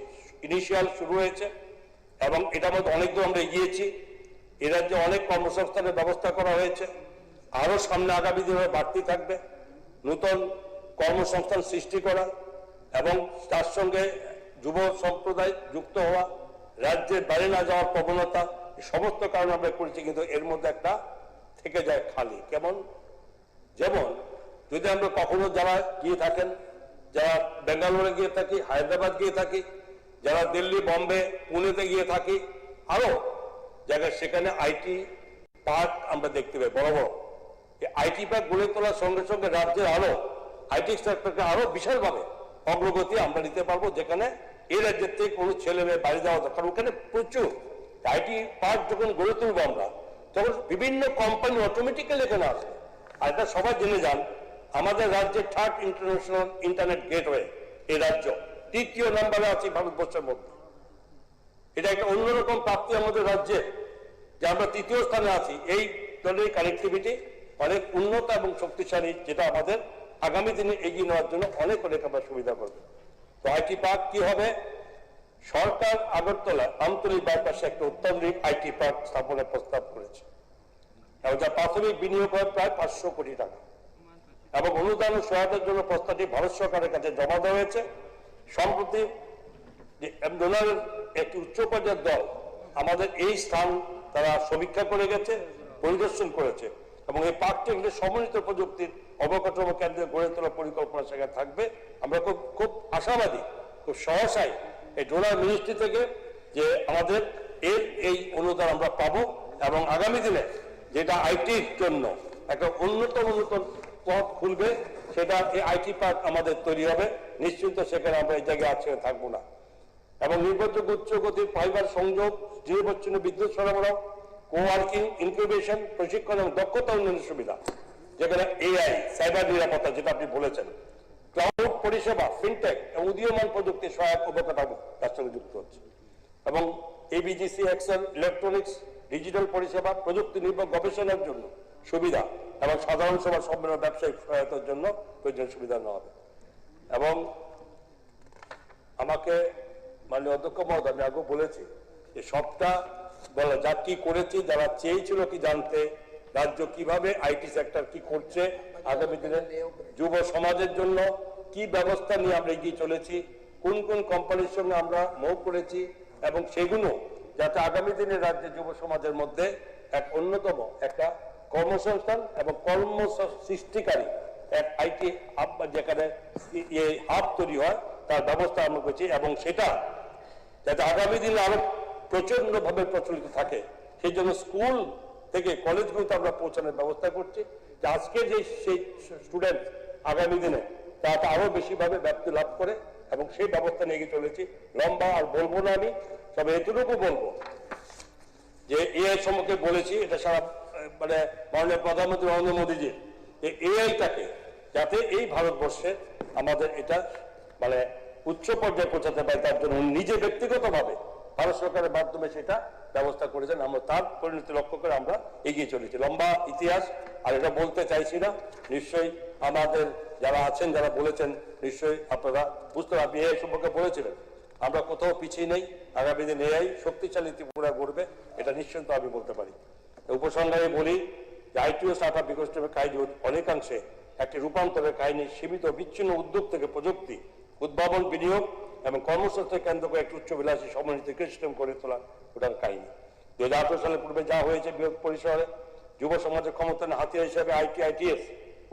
ইনিশিয়াল শুরু হয়েছে এবং এটার মধ্যে অনেক দূর আমরা এগিয়েছি। এ রাজ্যে অনেক কর্মসংস্থানের ব্যবস্থা করা হয়েছে, আরও সামনে আগামী দিনে বাড়তে থাকবে। নতুন কর্মসংস্থান সৃষ্টি করা এবং তার সঙ্গে যুব সম্প্রদায় যুক্ত হওয়া, রাজ্যের বাইরে না যাওয়ার প্রবণতা, এই সমস্ত কারণে আমরা করেছি, কিন্তু এর মধ্যে একটা থেকে যায় খালি। কেমন? যেমন যদি আমরা কখনো যারা গিয়ে থাকেন, যারা ব্যাঙ্গালোরে গিয়ে থাকি, হায়দ্রাবাদ গিয়ে থাকি, যারা দিল্লি, বোম্বে, পুনেতে গিয়ে থাকি, আরও জায়গায় সেখানে আইটি পার্ক আমরা দেখতে পাই বড় বড়। এই আইটি পার্ক গড়ে তোলার সঙ্গে সঙ্গে রাজ্যের আরও আইটি সেক্টরকে আরও বিশালভাবে অগ্রগতি আমরা নিতে পারবো, যেখানে এই রাজ্যের থেকে কোনো ছেলে মেয়ে বাইরে যাওয়া দরকার। ওখানে প্রচুর আইটি পার্ক যখন গড়ে তুলবো আমরা, তখন বিভিন্ন কোম্পানি অটোমেটিক্যালি এখানে আসবে। আর এটা সবাই জেনে যান, আমাদের রাজ্যে থার্ড ইন্টারন্যাশনাল ইন্টারনেট গেটওয়ে এই রাজ্য, তৃতীয় নম্বরে আছি ভারতবর্ষের মধ্যে। এটা একটা অন্যরকম প্রাপ্তি আমাদের রাজ্যে, যে আমরা তৃতীয় স্থানে আছি। এই ধরনের কানেক্টিভিটি অনেক উন্নত এবং শক্তিশালী, যেটা আমাদের আগামী দিনে এগিয়ে নেওয়ার জন্য অনেক অনেক আমরা সুবিধা করবে। তো আইটি পার্ক কি হবে? সরকার আগরতলা আমতলী বাইপাসে একটা অত্যাধুনিক আইটি পার্ক স্থাপনের প্রস্তাব করেছে এবং যা প্রাথমিক বিনিয়োগ হয় প্রায় পাঁচশো কোটি টাকা এবং অনুদান ও সহায়তার জন্য প্রস্তাবটি ভারত সরকারের কাছে জমা দেওয়া হয়েছে। সম্প্রতি যে ডোনারের একটি উচ্চ পর্যায়ের দল আমাদের এই স্থান তারা সমীক্ষা করে গেছে, পরিদর্শন করেছে এবং এই পার্কটি একটি সমন্বিত প্রযুক্তির অবকাঠামো কেন্দ্রে গড়ে তোলার পরিকল্পনা সেখানে থাকবে। আমরা খুব খুব আশাবাদী, খুব সহসায় এই ডোনার মিনিস্ট্রি থেকে যে আমাদের এর এই অনুদান আমরা পাবো এবং আগামী দিনে যেটা আইটির জন্য একটা অন্যতম নতুন পথ খুলবে, সেটা এই আইটি পার্ক আমাদের তৈরি হবে। নিশ্চিন্ত সেখানে আমরা এই জায়গায় আটকে থাকবো না। এবং নির্ভরযোগ্য উচ্চ গতির ফাইবার সংযোগ, দৃঢ়বচ্ছিন্ন বিদ্যুৎ সরবরাহ, কোওয়ার্কিং, ইনকিউবেশন, প্রশিক্ষণ এবং দক্ষতা উন্নয়নের সুবিধা, যেখানে এআই, সাইবার নিরাপত্তা, যেটা আপনি বলেছেন, ক্লাউড পরিষেবা, ফিনটেক এবং উদীয়মান প্রযুক্তির সহায়ক অবকাঠামো তার সঙ্গে যুক্ত হচ্ছে। এবং এবিজিসি এক্সেল, ইলেকট্রনিক্স, ডিজিটাল পরিষেবা, প্রযুক্তি নির্ভর গবেষণার জন্য সুবিধা এবং সাধারণ সভা সম্মেলন ব্যবসায়িক সহায়তার জন্য প্রয়োজনীয় সুবিধা নেওয়া হবে। এবং আমাকে মাননীয় অধ্যক্ষ মহোদয়, আমি আগেও বলেছি যে সবটা বলা যাক, কি করেছি, যারা চেয়েছিল কি জানতে, রাজ্য কিভাবে আইটি সেক্টর কি করছে, আগামী দিনে যুব সমাজের জন্য কি ব্যবস্থা নিয়ে আমরা এগিয়ে চলেছি, কোন কোন কোম্পানির সঙ্গে আমরা মুভ করেছি এবং সেগুলো যাতে আগামী দিনে রাজ্যে যুব সমাজের মধ্যে এক অন্যতম একটা কর্মসংস্থান এবং কর্ম সৃষ্টিকারী এক আইটি হাব, যেখানে ইয়ে হাব তৈরি হয়, তার ব্যবস্থা আমরা করছি এবং সেটা যাতে আগামী দিনে আরো প্রচন্ডভাবে প্রচলিত থাকে, সেই জন্য স্কুল থেকে কলেজগুলোতে আমরা পৌঁছানোর ব্যবস্থা করছি, যে আজকে যে সেই স্টুডেন্ট আগামী দিনে তাতে আরো বেশিভাবে ব্যাপ্তি লাভ করে এবং সেই ব্যবস্থা নিয়ে এগিয়ে চলেছি। লম্বা আর বলবো না আমি, তবে এতটুকু বলবো যে এআই সম্পর্কে বলেছি, এটা সারা আহ, মানে মাননীয় প্রধানমন্ত্রী নরেন্দ্র মোদীজি, যে এআইটাকে যাতে এই ভারতবর্ষে আমাদের এটা মানে উচ্চ পর্যায়ে পৌঁছাতে পারে, তার জন্য উনি নিজে ব্যক্তিগতভাবে ভারত সরকারের মাধ্যমে সেটা ব্যবস্থা করেছেন, আমরা তার পরিণতি লক্ষ্য করে আমরা এগিয়ে চলেছি। লম্বা ইতিহাস, আর এটা বলতে চাইছি না। নিশ্চয়ই আমাদের যারা আছেন, যারা বলেছেন, নিশ্চয়ই আপনারা বুঝতে পারবেন। এআই সম্পর্কে বলেছিলেন, আমরা কোথাও পিছিয়ে নেই। আগামী দিনে এআই শক্তিশালী ত্রিপুরা গড়বে, এটা নিশ্চিন্ত আমি বলতে পারি। তো উপসংহারে বলি যে আইটিও স্টার্টআপ ইকোসিস্টেমের কাহিনী অনেকাংশে একটি রূপান্তরের কাহিনী। সীমিত বিচ্ছিন্ন উদ্যোগ থেকে প্রযুক্তি উদ্ভাবন, বিনিয়োগ এবং কর্মসংস্থান কেন্দ্র করে একটি উচ্চাভিলাষী সমন্বিত ইকোসিস্টেম গড়ে তোলা ওটার কাহিনী। দুই হাজার আঠারো সালের পূর্বে যা হয়েছে বৃহৎ পরিসরে যুব সমাজের ক্ষমতায়ন হাতিয়ার হিসেবে আইটি, আইটিএস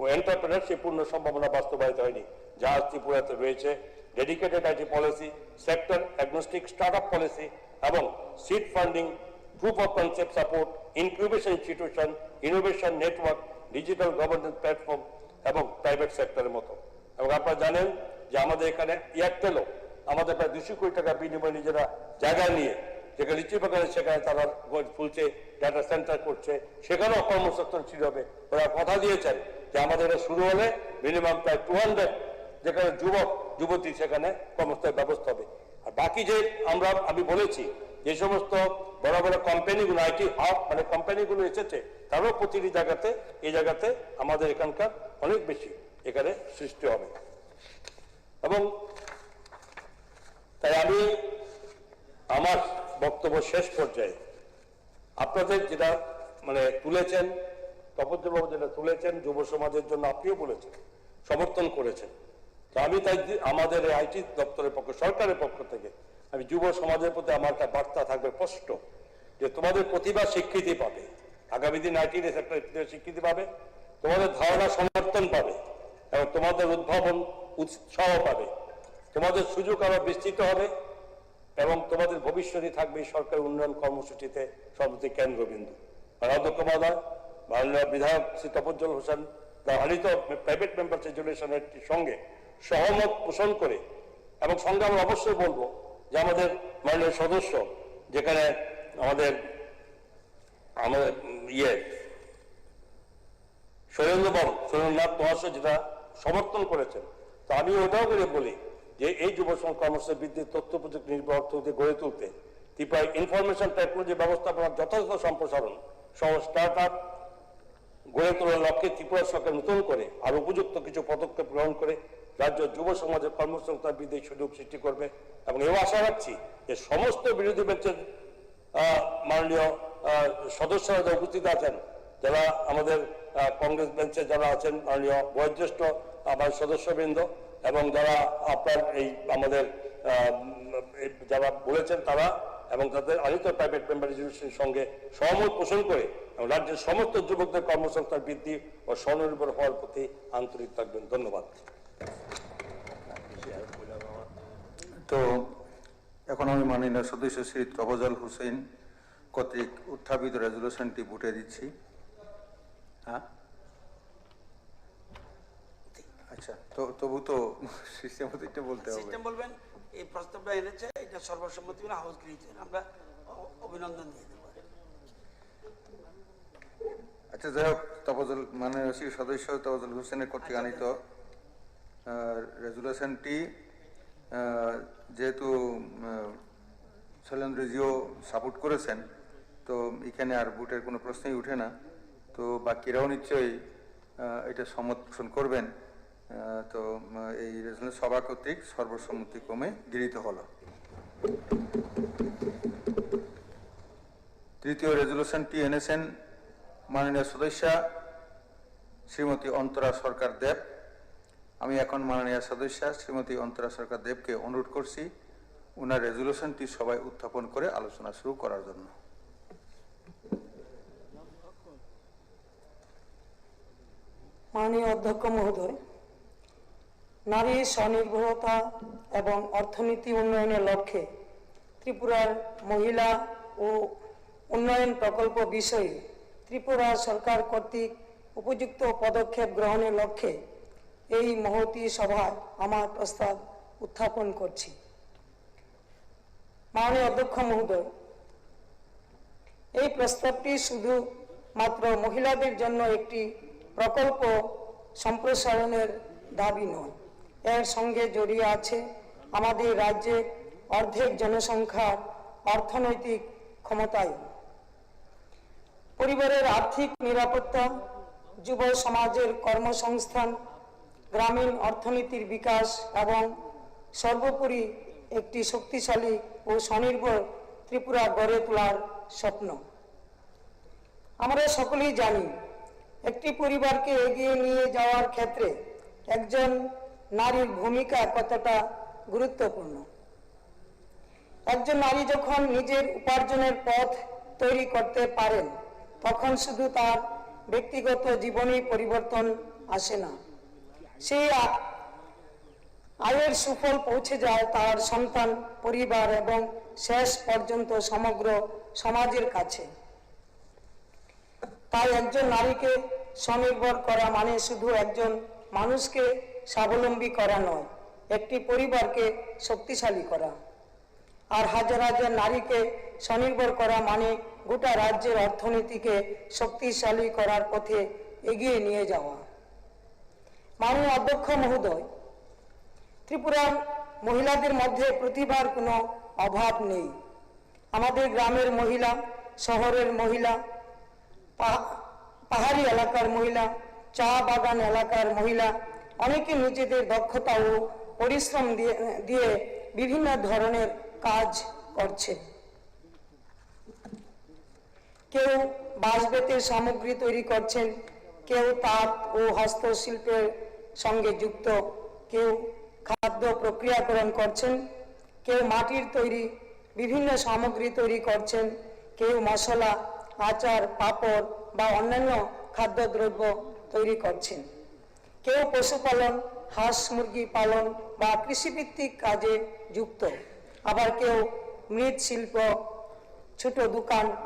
ও এন্টারপ্রেনারশিপ পূর্ণ সম্ভাবনা বাস্তবায়িত হয়নি, যা আজ ত্রিপুরাতে রয়েছে। Dedicated IT policy, sector agnostic startup policy এবং seed funding, proof of concept support, incubation institution, innovation network, digital governance platform এবং প্রাইভেট সেক্টরের মতো। এবং আপনারা জানেন যে আমাদের এখানে এয়ারটেলও আমাদের প্রায় দুশো কোটি টাকা বিনিময়ে নিজেরা জায়গা নিয়ে, যেখানে লিচু বাগানে সেখানে তারা গজ ফুলছে, ডেটা সেন্টার করছে, সেখানেও কর্মসংস্থান শুরু হবে। ওরা কথা দিয়েছেন যে আমাদের এটা শুরু হলে মিনিমাম প্রায় টু হান্ড্রেড যেখানে যুবক যুবতী সেখানে কর্মসংস্থানের ব্যবস্থা হবে। আর বাকি যে আমরা, আমি বলেছি, যে সমস্ত বড় বড় কোম্পানিগুলো, আইটি হাব মানে কোম্পানিগুলো এসেছে, তারও প্রতিটি জায়গাতে, এই জায়গাতে আমাদের এখানকার অনেক বেশি এখানে সৃষ্টি হবে। এবং তাই আমি আমার বক্তব্য শেষ পর্যায়ে আপনাদের যেটা মানে তুলেছেন, তপজ্জলবাবু যেটা তুলেছেন, যুব সমাজের জন্য আপনিও বলেছেন, সমর্থন করেছেন। তো আমি তাই দি-, আমাদের এই আইটি দপ্তরের পক্ষ, সরকারের পক্ষ থেকে আমি যুব সমাজের প্রতি আমার একটা বার্তা থাকবে স্পষ্ট, যে তোমাদের প্রতিভা স্বীকৃতি পাবে, আগামী দিন আইটি সেক্টরে প্রতিভা স্বীকৃতি পাবে, তোমাদের ধারণা সমর্থন পাবে এবং তোমাদের উদ্ভাবন উৎসাহ পাবে, তোমাদের সুযোগ আরো বিস্তৃত হবে এবং তোমাদের ভবিষ্যতে থাকবে এই সরকারের উন্নয়ন কর্মসূচিতে সর্বদাই কেন্দ্রবিন্দু। আর অধ্যক্ষ মহোদয়, মাননীয় বিধায়ক শ্রী তপজ্জল হোসেন দাহানিত প্রাইভেট মেম্বার্স রেজুলেশনের সঙ্গে সহমত পোষণ করে, এবং সঙ্গে আমরা অবশ্যই বলবো যে আমাদের মাননীয় সদস্য, যেখানে আমাদের, আমাদের, উম, ইয়ে, সুরেন্দ্র বাবু, সুরেন্দ্রনাথ মহাশয় যেটা সমর্থন করেছেন, তো আমি ওটাও করে বলি যে এই যুব সম-, কর্মসংস্থান বৃদ্ধি, তথ্য প্রযুক্তি নির্ভর অর্থনীতি গড়ে তুলতে ত্রিপুরায় ইনফরমেশন টেকনোলজি ব্যবস্থাপনার যথাযথ সম্প্রসারণ সহ স্টার্টআপ গড়ে তোলার লক্ষ্যে ত্রিপুরা সরকার নতুন করে আর উপযুক্ত কিছু পদক্ষেপ গ্রহণ করে রাজ্য যুব সমাজের কর্মসংস্থান বৃদ্ধির সুযোগ সৃষ্টি করবে। এবং এও আশা রাখছি যে সমস্ত বিরোধী বেঞ্চের আহ, মাননীয়, আহ, সদস্যরা যারা উপস্থিত আছেন, যারা আমাদের, আহ, কংগ্রেস বেঞ্চে যারা আছেন, মাননীয় বয়োজ্যেষ্ঠ আমার সদস্যবৃন্দ এবং যারা আপনার এই আমাদের, আহ, এই যারা বলেছেন তারা এবং তাদের আনিত প্রাইভেট মেম্বার রেজুলেশনের সঙ্গে সহমত পোষণ করে এবং রাজ্যের সমস্ত যুবকদের কর্মসংস্থান বৃদ্ধি ও স্বনির্ভর হওয়ার প্রতি আন্তরিক থাকবেন। ধন্যবাদ। তো এখন আমি মাননীয় সদস্য শ্রী তফাজ্জল হোসেন কর্তৃক উত্থাপিত রেজুলেশনটি ভোটে দিচ্ছি। হ্যাঁ, আচ্ছা, তো তবু তো সিস্টেম মতো এটা বলতে হবে। সিস্টেম বলবেন, এই প্রস্তাবটা এনেছে, এটা সর্বসম্মতি মানে হাউস গৃহীত হয়েছে। আমরা অ- অভিনন্দন দিয়ে দেবো। আচ্ছা, যাই হোক, তফাজ্জল, মাননীয় শ্রী সদস্য তফাজ্জল হোসেনের কর্তৃক আনিত রেজুলেশনটি, যেহেতু শৈলেন্দ্রজিও সাপোর্ট করেছেন, তো এখানে আর ভোটের কোনো প্রশ্নই উঠে না। তো বাকিরাও নিশ্চয়ই এটা সম্মত পোষণ করবেন। তো এই রেজুলেশন সভা কর্তৃক সর্বসম্মতিক্রমে গৃহীত হলো। তৃতীয় রেজুলেশনটি এনেছেন মাননীয় সদস্যা শ্রীমতী অন্তরা সরকার দেব। আমি এখন মাননীয় সদস্যা শ্রীমতী অন্তরা সরকার দেবকে অনুরোধ করছি ওনার রেজুলেশনটি সভায় উত্থাপন করে আলোচনা শুরু করার জন্য। মাননীয় অধ্যক্ষ মহোদয়, নারী স্বনির্ভরতা এবং অর্থনীতি উন্নয়নের লক্ষ্যে ত্রিপুরার মহিলা ও উন্নয়ন প্রকল্প বিষয়ে ত্রিপুরা সরকার কর্তৃক উপযুক্ত পদক্ষেপ গ্রহণের লক্ষ্যে এই মহতী সভায় আমার প্রস্তাব উত্থাপন করছি। মাননীয় অধ্যক্ষ মহোদয়, এই প্রস্তাবটি শুধু মাত্র মহিলাদের জন্য একটি প্রকল্প সম্প্রসারণের দাবি নয়, এর সঙ্গে জড়িয়ে আছে আমাদের রাজ্যের অর্ধেক জনসংখ্যার অর্থনৈতিক ক্ষমতায়ন। পরিবারের আর্থিক নিরাপত্তা, যুব সমাজের কর্মসংস্থান, গ্রামীণ অর্থনীতির বিকাশ এবং সর্বোপরি একটি শক্তিশালী ও স্বনির্ভর ত্রিপুরা গড়ে তোলার স্বপ্ন। আমরা সকলেই জানি, একটি পরিবারকে এগিয়ে নিয়ে যাওয়ার ক্ষেত্রে একজন নারীর ভূমিকা কতটা গুরুত্বপূর্ণ। একজন নারী যখন নিজের উপার্জনের পথ তৈরি করতে পারেন, তখন শুধু তার ব্যক্তিগত জীবনেই পরিবর্তন আসে না, সেই আ-, আয়ের সুফল পৌঁছে যায় তার সন্তান, পরিবার এবং শেষ পর্যন্ত সমগ্র সমাজের কাছে। তাই একজন নারীকে স্বনির্ভর করা মানে শুধু একজন মানুষকে স্বাবলম্বী করা নয়, একটি পরিবারকে শক্তিশালী করা। আর হাজার হাজার নারীকে স্বনির্ভর করা মানে গোটা রাজ্যের অর্থনীতিকে শক্তিশালী করার পথে এগিয়ে নিয়ে যাওয়া। মাননীয় অধ্যক্ষ মহোদয়, ত্রিপুরার মহিলাদের মধ্যে প্রতিভার কোনো অভাব নেই। আমাদের গ্রামের মহিলা, শহরের মহিলা, পা-, পাহাড়ি এলাকার মহিলা, চা বাগান এলাকার মহিলা, অনেকে নিজেদের দক্ষতা ও পরিশ্রম দিয়ে, দিয়ে বিভিন্ন ধরনের কাজ করছে। কেউ বাঁশ বেতের সামগ্রী তৈরি করছেন, কেউ তাঁত ও হস্তশিল্পের সঙ্গে যুক্ত, কেউ খাদ্য প্রক্রিয়াকরণ করছেন, কেউ মাটির তৈরি বিভিন্ন সামগ্রী তৈরি করছেন, কেউ মশলা, আচার, পাঁপড় বা অন্যান্য খাদ্যদ্রব্য তৈরি করছেন। কেউ পশুপালন, হাঁস মুরগি পালন বা কৃষিভিত্তিক কাজে যুক্ত, আবার কেউ মৃৎশিল্প, ছোট দোকান,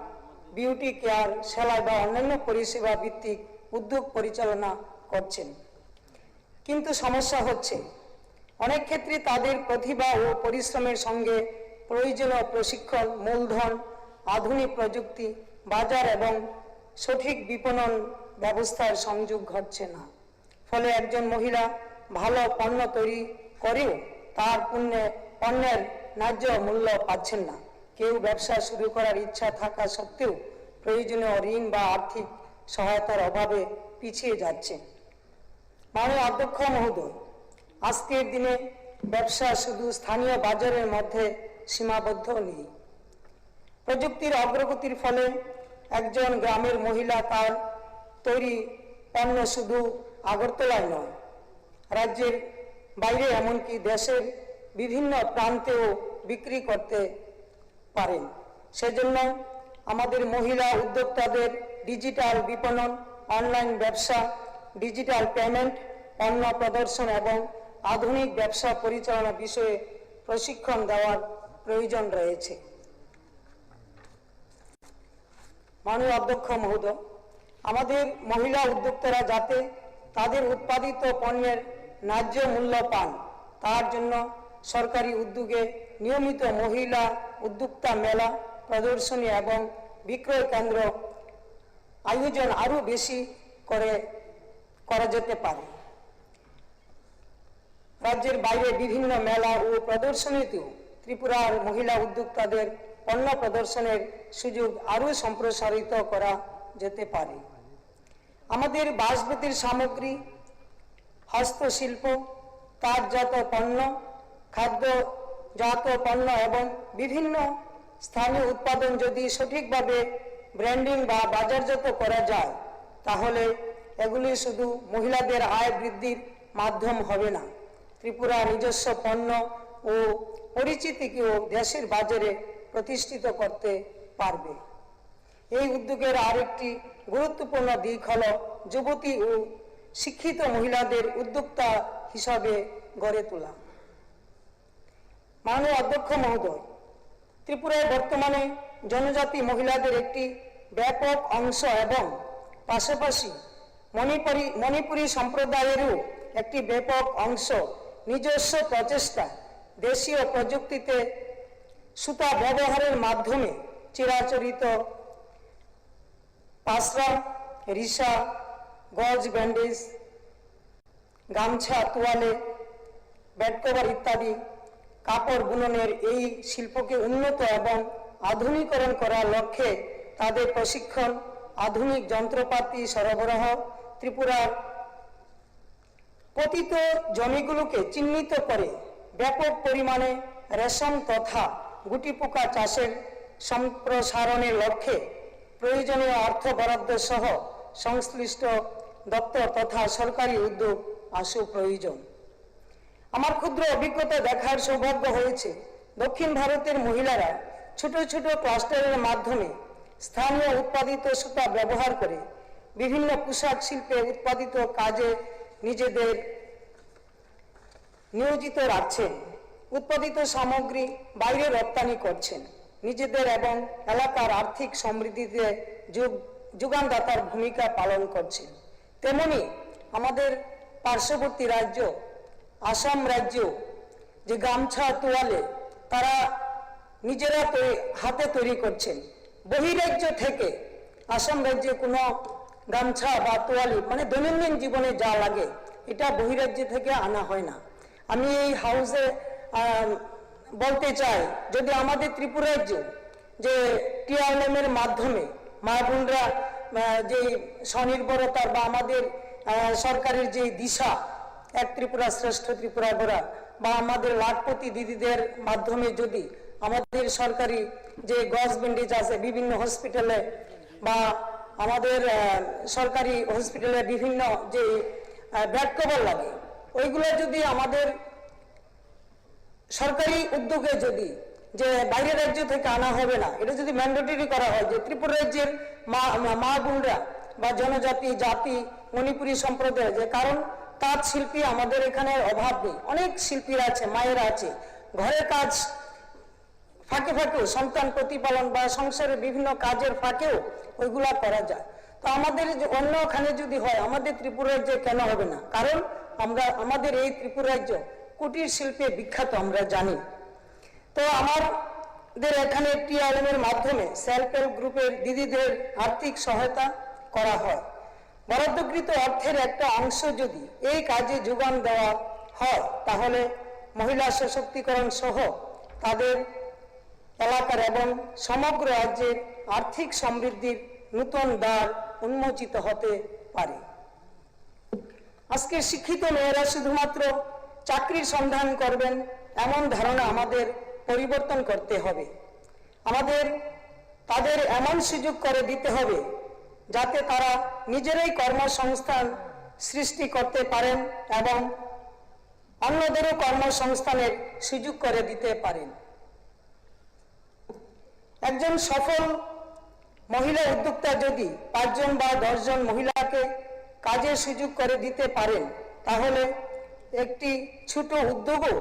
বিউটি কেয়ার, সেলাই বা অন্যান্য পরিষেবা ভিত্তিক উদ্যোগ পরিচালনা করছেন। কিন্তু সমস্যা হচ্ছে, অনেক ক্ষেত্রে তাদের প্রতিভা ও পরিশ্রমের সঙ্গে প্রয়োজনীয় প্রশিক্ষণ, মূলধন, আধুনিক প্রযুক্তি, বাজার এবং সঠিক বিপণন ব্যবস্থার সংযোগ ঘটছে না। ফলে একজন মহিলা ভালো পণ্য তৈরি করেও তার পণ্যে, পণ্যের ন্যায্য মূল্য পাচ্ছেন না। কেউ ব্যবসা শুরু করার ইচ্ছা থাকা সত্ত্বেও প্রয়োজনীয় ঋণ বা আর্থিক সহায়তার অভাবে পিছিয়ে যাচ্ছে। মাননীয় অধ্যক্ষ মহোদয়, আজকের দিনে ব্যবসা শুধু স্থানীয় বাজারের মধ্যে সীমাবদ্ধ নেই। প্রযুক্তির অগ্রগতির ফলে একজন গ্রামের মহিলা তার তৈরি পণ্য শুধু আগরতলায় নয়, রাজ্যের বাইরে, এমনকি দেশের বিভিন্ন প্রান্তেও বিক্রি করতে পারেন। সেজন্য আমাদের মহিলা উদ্যোক্তাদের ডিজিটাল বিপণন, অনলাইন ব্যবসা, ডিজিটাল পেমেন্ট, পণ্য প্রদর্শন এবং আধুনিক ব্যবসা পরিচালনা বিষয়ে প্রশিক্ষণ দেওয়ার প্রয়োজন রয়েছে। মাননীয় অধ্যক্ষ মহোদয়, আমাদের মহিলা উদ্যোক্তারা যাতে তাদের উৎপাদিত পণ্যের ন্যায্য মূল্য পান, তার জন্য সরকারি উদ্যোগে নিয়মিত মহিলা উদ্যোক্তা মেলা, প্রদর্শনী এবং বিক্রয় কেন্দ্র আয়োজন আরও বেশি করে করা যেতে পারে। রাজ্যের বাইরে বিভিন্ন মেলা ও প্রদর্শনীতেও ত্রিপুরার মহিলা উদ্যোক্তাদের পণ্য প্রদর্শনের সুযোগ আরও সম্প্রসারিত করা যেতে পারে। আমাদের বাঁশবেতের সামগ্রী, হস্তশিল্প, তাঁতজাত পণ্য, খাদ্যজাত পণ্য এবং বিভিন্ন স্থানীয় উৎপাদন যদি সঠিকভাবে ব্র্যান্ডিং বা বাজারজাত করা যায়, তাহলে এগুলি শুধু মহিলাদের আয় বৃদ্ধির মাধ্যম হবে না, ত্রিপুরা নিজস্ব পণ্য ও পরিচিতিকেও দেশের বাজারে প্রতিষ্ঠিত করতে পারবে। এই উদ্যোগের আরেকটি গুরুত্বপূর্ণ দিক হল যুবতী ও শিক্ষিত মহিলাদের উদ্যোক্তা হিসাবে গড়ে তোলা। মাননীয় অধ্যক্ষ মহোদয়, ত্রিপুরায় বর্তমানে জনজাতি মহিলাদের একটি ব্যাপক অংশ এবং পাশাপাশি মণিপুরী, মণিপুরী সম্প্রদায়েরও একটি ব্যাপক অংশ নিজস্ব প্রচেষ্টা, দেশীয় প্রযুক্তিতে সুতা ব্যবহারের মাধ্যমে চিরাচরিত পাসরা, রিসা, গজ ব্যান্ডেজ, গামছা, তোয়ালে, বেড কভার ইত্যাদি কাপড় বুননের এই শিল্পকে উন্নত এবং আধুনিকরণ করার লক্ষ্যে তাদের প্রশিক্ষণ, আধুনিক যন্ত্রপাতি সরবরাহ, ত্রিপুরার পতিত জমিগুলোকে চিহ্নিত করে ব্যাপক পরিমাণে রেশম তথা গুটিপোকা চাষের সম্প্রসারণের লক্ষ্যে প্রয়োজনীয় অর্থ বরাদ্দ সহ সংশ্লিষ্ট দপ্তর তথা সরকারি উদ্যোগ আসু প্রয়োজন। আমার ক্ষুদ্র অভিজ্ঞতা দেখার সৌভাগ্য হয়েছে, দক্ষিণ ভারতের মহিলারা ছোট ছোট ক্লাস্টারের মাধ্যমে স্থানীয় উৎপাদিত সুতা ব্যবহার করে বিভিন্ন পোশাক শিল্পে উৎপাদিত কাজে নিজেদের নিয়োজিত রাখছেন, উৎপাদিত সামগ্রী বাইরে রপ্তানি করছেন, নিজেদের এবং এলাকার আর্থিক সমৃদ্ধিতে যোগ-, যোগানদাতার ভূমিকা পালন করছেন। তেমনি আমাদের পার্শ্ববর্তী রাজ্য আসাম রাজ্য যে গামছা, তোয়ালে তারা নিজেরা তৈ-, হাতে তৈরি করছেন। বহিরাজ্য থেকে আসাম রাজ্যে কোনো গামছা বা তোয়ালে, মানে দৈনন্দিন জীবনে যা লাগে, এটা বহিরাজ্য থেকে আনা হয় না। আমি এই হাউসে, আহ, বলতে চাই, যদি আমাদের ত্রিপুরা রাজ্য যে টিআরএলএম এর মাধ্যমে মা বোনরা, আহ, যে স্বনির্ভরতার বা আমাদের, আহ, সরকারের যে দিশা, এক ত্রিপুরা শ্রেষ্ঠ ত্রিপুরা গড়া, বা আমাদের লাখপতি দিদিদের মাধ্যমে যদি আমাদের সরকারি যে গজ ব্যান্ডেজ আছে বিভিন্ন হসপিটালে বা আমাদের, আহ, সরকারি হসপিটালে বিভিন্ন যে, আহ, বেড কভার লাগে, ওইগুলো যদি আমাদের সরকারি উদ্যোগে যদি, যে বাইরের রাজ্য থেকে আনা হবে না, এটা যদি ম্যান্ডেটরি করা হয় যে ত্রিপুরা রাজ্যের মা, মা, মা বোনরা বা জনজাতি জাতি, মণিপুরী সম্প্রদায়, যে কারণ তাঁত শিল্পী আমাদের এখানে অভাব নেই, অনেক শিল্পীরা আছে, মায়েরা আছে, ঘরের কাজ ফাঁকে ফাঁকেও, সন্তান প্রতিপালন বা সংসারের বিভিন্ন কাজের ফাঁকেও ওইগুলা করা যায়। তো আমাদের যে অন্যখানে যদি হয়, আমাদের ত্রিপুরা রাজ্যে কেন হবে না? কারণ আমরা, আমাদের এই ত্রিপুরা রাজ্য কুটির শিল্পে বিখ্যাত, আমরা জানি। তো আমাদের এখানে টিআরএম এর মাধ্যমে সেলফ হেল্প গ্রুপের দিদিদের আর্থিক সহায়তা করা হয়। বরাদ্দকৃত অর্থের একটা অংশ যদি এই কাজে যোগান দেওয়া হয়, তাহলে মহিলা সশক্তিকরণ সহ তাদের এলাকার এবং সমগ্র রাজ্যের আর্থিক সমৃদ্ধির নূতন দ্বার উন্মোচিত হতে পারে। আজকের শিক্ষিত মেয়েরা শুধুমাত্র চাকরির সন্ধান করবেন, এমন ধারণা আমাদের পরিবর্তন করতে হবে। আমাদের তাদের এমন সুযোগ করে দিতে হবে, যাতে তারা নিজেরাই কর্মসংস্থান সৃষ্টি করতে পারেন এবং অন্যদেরও কর্মসংস্থানের সুযোগ করে দিতে পারেন। একজন সফল মহিলা উদ্যোক্তা যদি পাঁচজন বা দশজন মহিলাকে কাজের সুযোগ করে দিতে পারেন, তাহলে একটি ছোট উদ্যোগও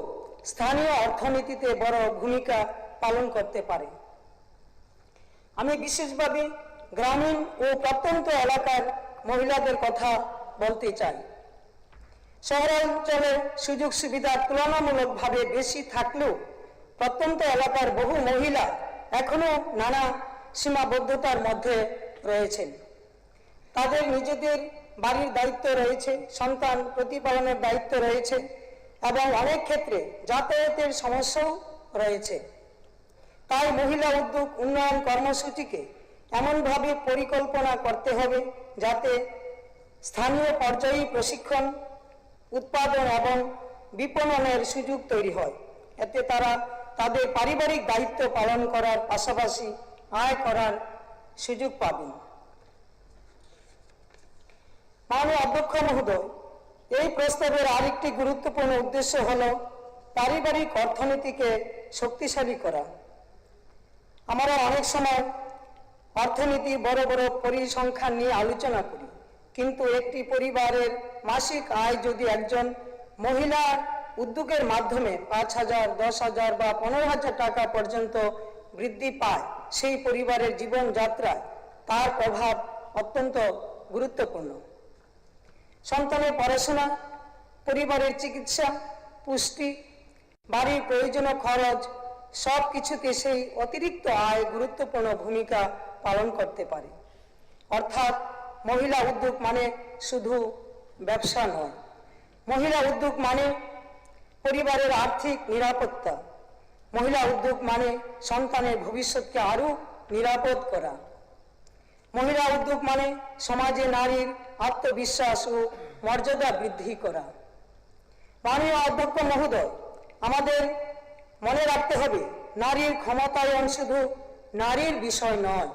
স্থানীয় অর্থনীতিতে বড় ভূমিকা পালন করতে পারে। আমি বিশেষভাবে গ্রামীণ ও প্রত্যন্ত এলাকার মহিলাদের কথা বলতে চাই। শহরাঞ্চলে সুযোগ সুবিধা তুলনামূলকভাবে বেশি থাকলেও প্রত্যন্ত এলাকার বহু মহিলা এখনও নানা সীমাবদ্ধতার মধ্যে রয়েছেন। তাদের নিজেদের বাড়ির দায়িত্ব রয়েছে, সন্তান প্রতিপালনের দায়িত্ব রয়েছে এবং অনেক ক্ষেত্রে যাতায়াতের সমস্যাও রয়েছে। তাই মহিলা উদ্যোগ উন্নয়ন কর্মসূচিকে এমনভাবে পরিকল্পনা করতে হবে, যাতে স্থানীয় পর্যায়ে প্রশিক্ষণ, উৎপাদন এবং বিপণনের সুযোগ তৈরি হয়। এতে তারা তাদের পারিবারিক দায়িত্ব পালন করার পাশাপাশি আয় করার সুযোগ পাবেন। মাননীয় অধ্যক্ষ মহোদয়, এই প্রস্তাবের আরেকটি গুরুত্বপূর্ণ উদ্দেশ্য হল পারিবারিক অর্থনীতিকে শক্তিশালী করা। আমরা অনেক সময় অর্থনীতির বড় বড় পরিসংখ্যান নিয়ে আলোচনা করি, কিন্তু একটি পরিবারের মাসিক আয় যদি একজন মহিলার উদ্যোগের মাধ্যমে পাঁচ হাজার, দশ হাজার বা পনেরো হাজার টাকা পর্যন্ত বৃদ্ধি পায়, সেই পরিবারের জীবনযাত্রায় তার প্রভাব অত্যন্ত গুরুত্বপূর্ণ। সন্তানের পড়াশোনা, পরিবারের চিকিৎসা, পুষ্টি, বাড়ির প্রয়োজনীয় খরচ, সব কিছুতে সেই অতিরিক্ত আয় গুরুত্বপূর্ণ ভূমিকা পালন করতে পারে। অর্থাৎ মহিলা উদ্যোগ মানে শুধু ব্যবসা নয়, মহিলা উদ্যোগ মানে পরিবারের আর্থিক নিরাপত্তা, মহিলা উদ্যোগ মানে সন্তানের ভবিষ্যৎকে আরও নিরাপদ করা। মহিলা উদ্যোগ মানে সমাজে নারীর আত্মবিশ্বাস ও মর্যাদা বৃদ্ধি করা। মাননীয় অধ্যক্ষ মহোদয়, আমাদের মনে রাখতে হবে, নারীর ক্ষমতায়ন শুধু নারীর বিষয় নয়,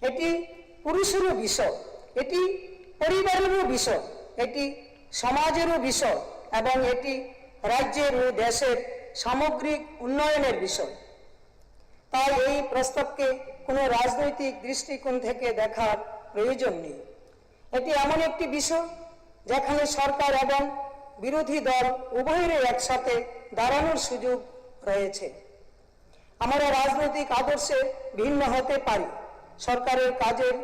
এটি পুরুষেরও বিষয়, এটি পরিবারেরও বিষয়, এটি সমাজেরও বিষয় এবং এটি রাজ্যের ও দেশের সামগ্রিক উন্নয়নের বিষয়। তাই এই প্রস্তাবকে কোনো রাজনৈতিক দৃষ্টিকোণ থেকে দেখার প্রয়োজন নেই। এটি এমন একটি বিষয়, যেখানে সরকার এবং বিরোধী দল উভয়েরই একসাথে দাঁড়ানোর সুযোগ রয়েছে। আমরা রাজনৈতিক আদর্শে ভিন্ন হতে পারি, সরকারের কাজের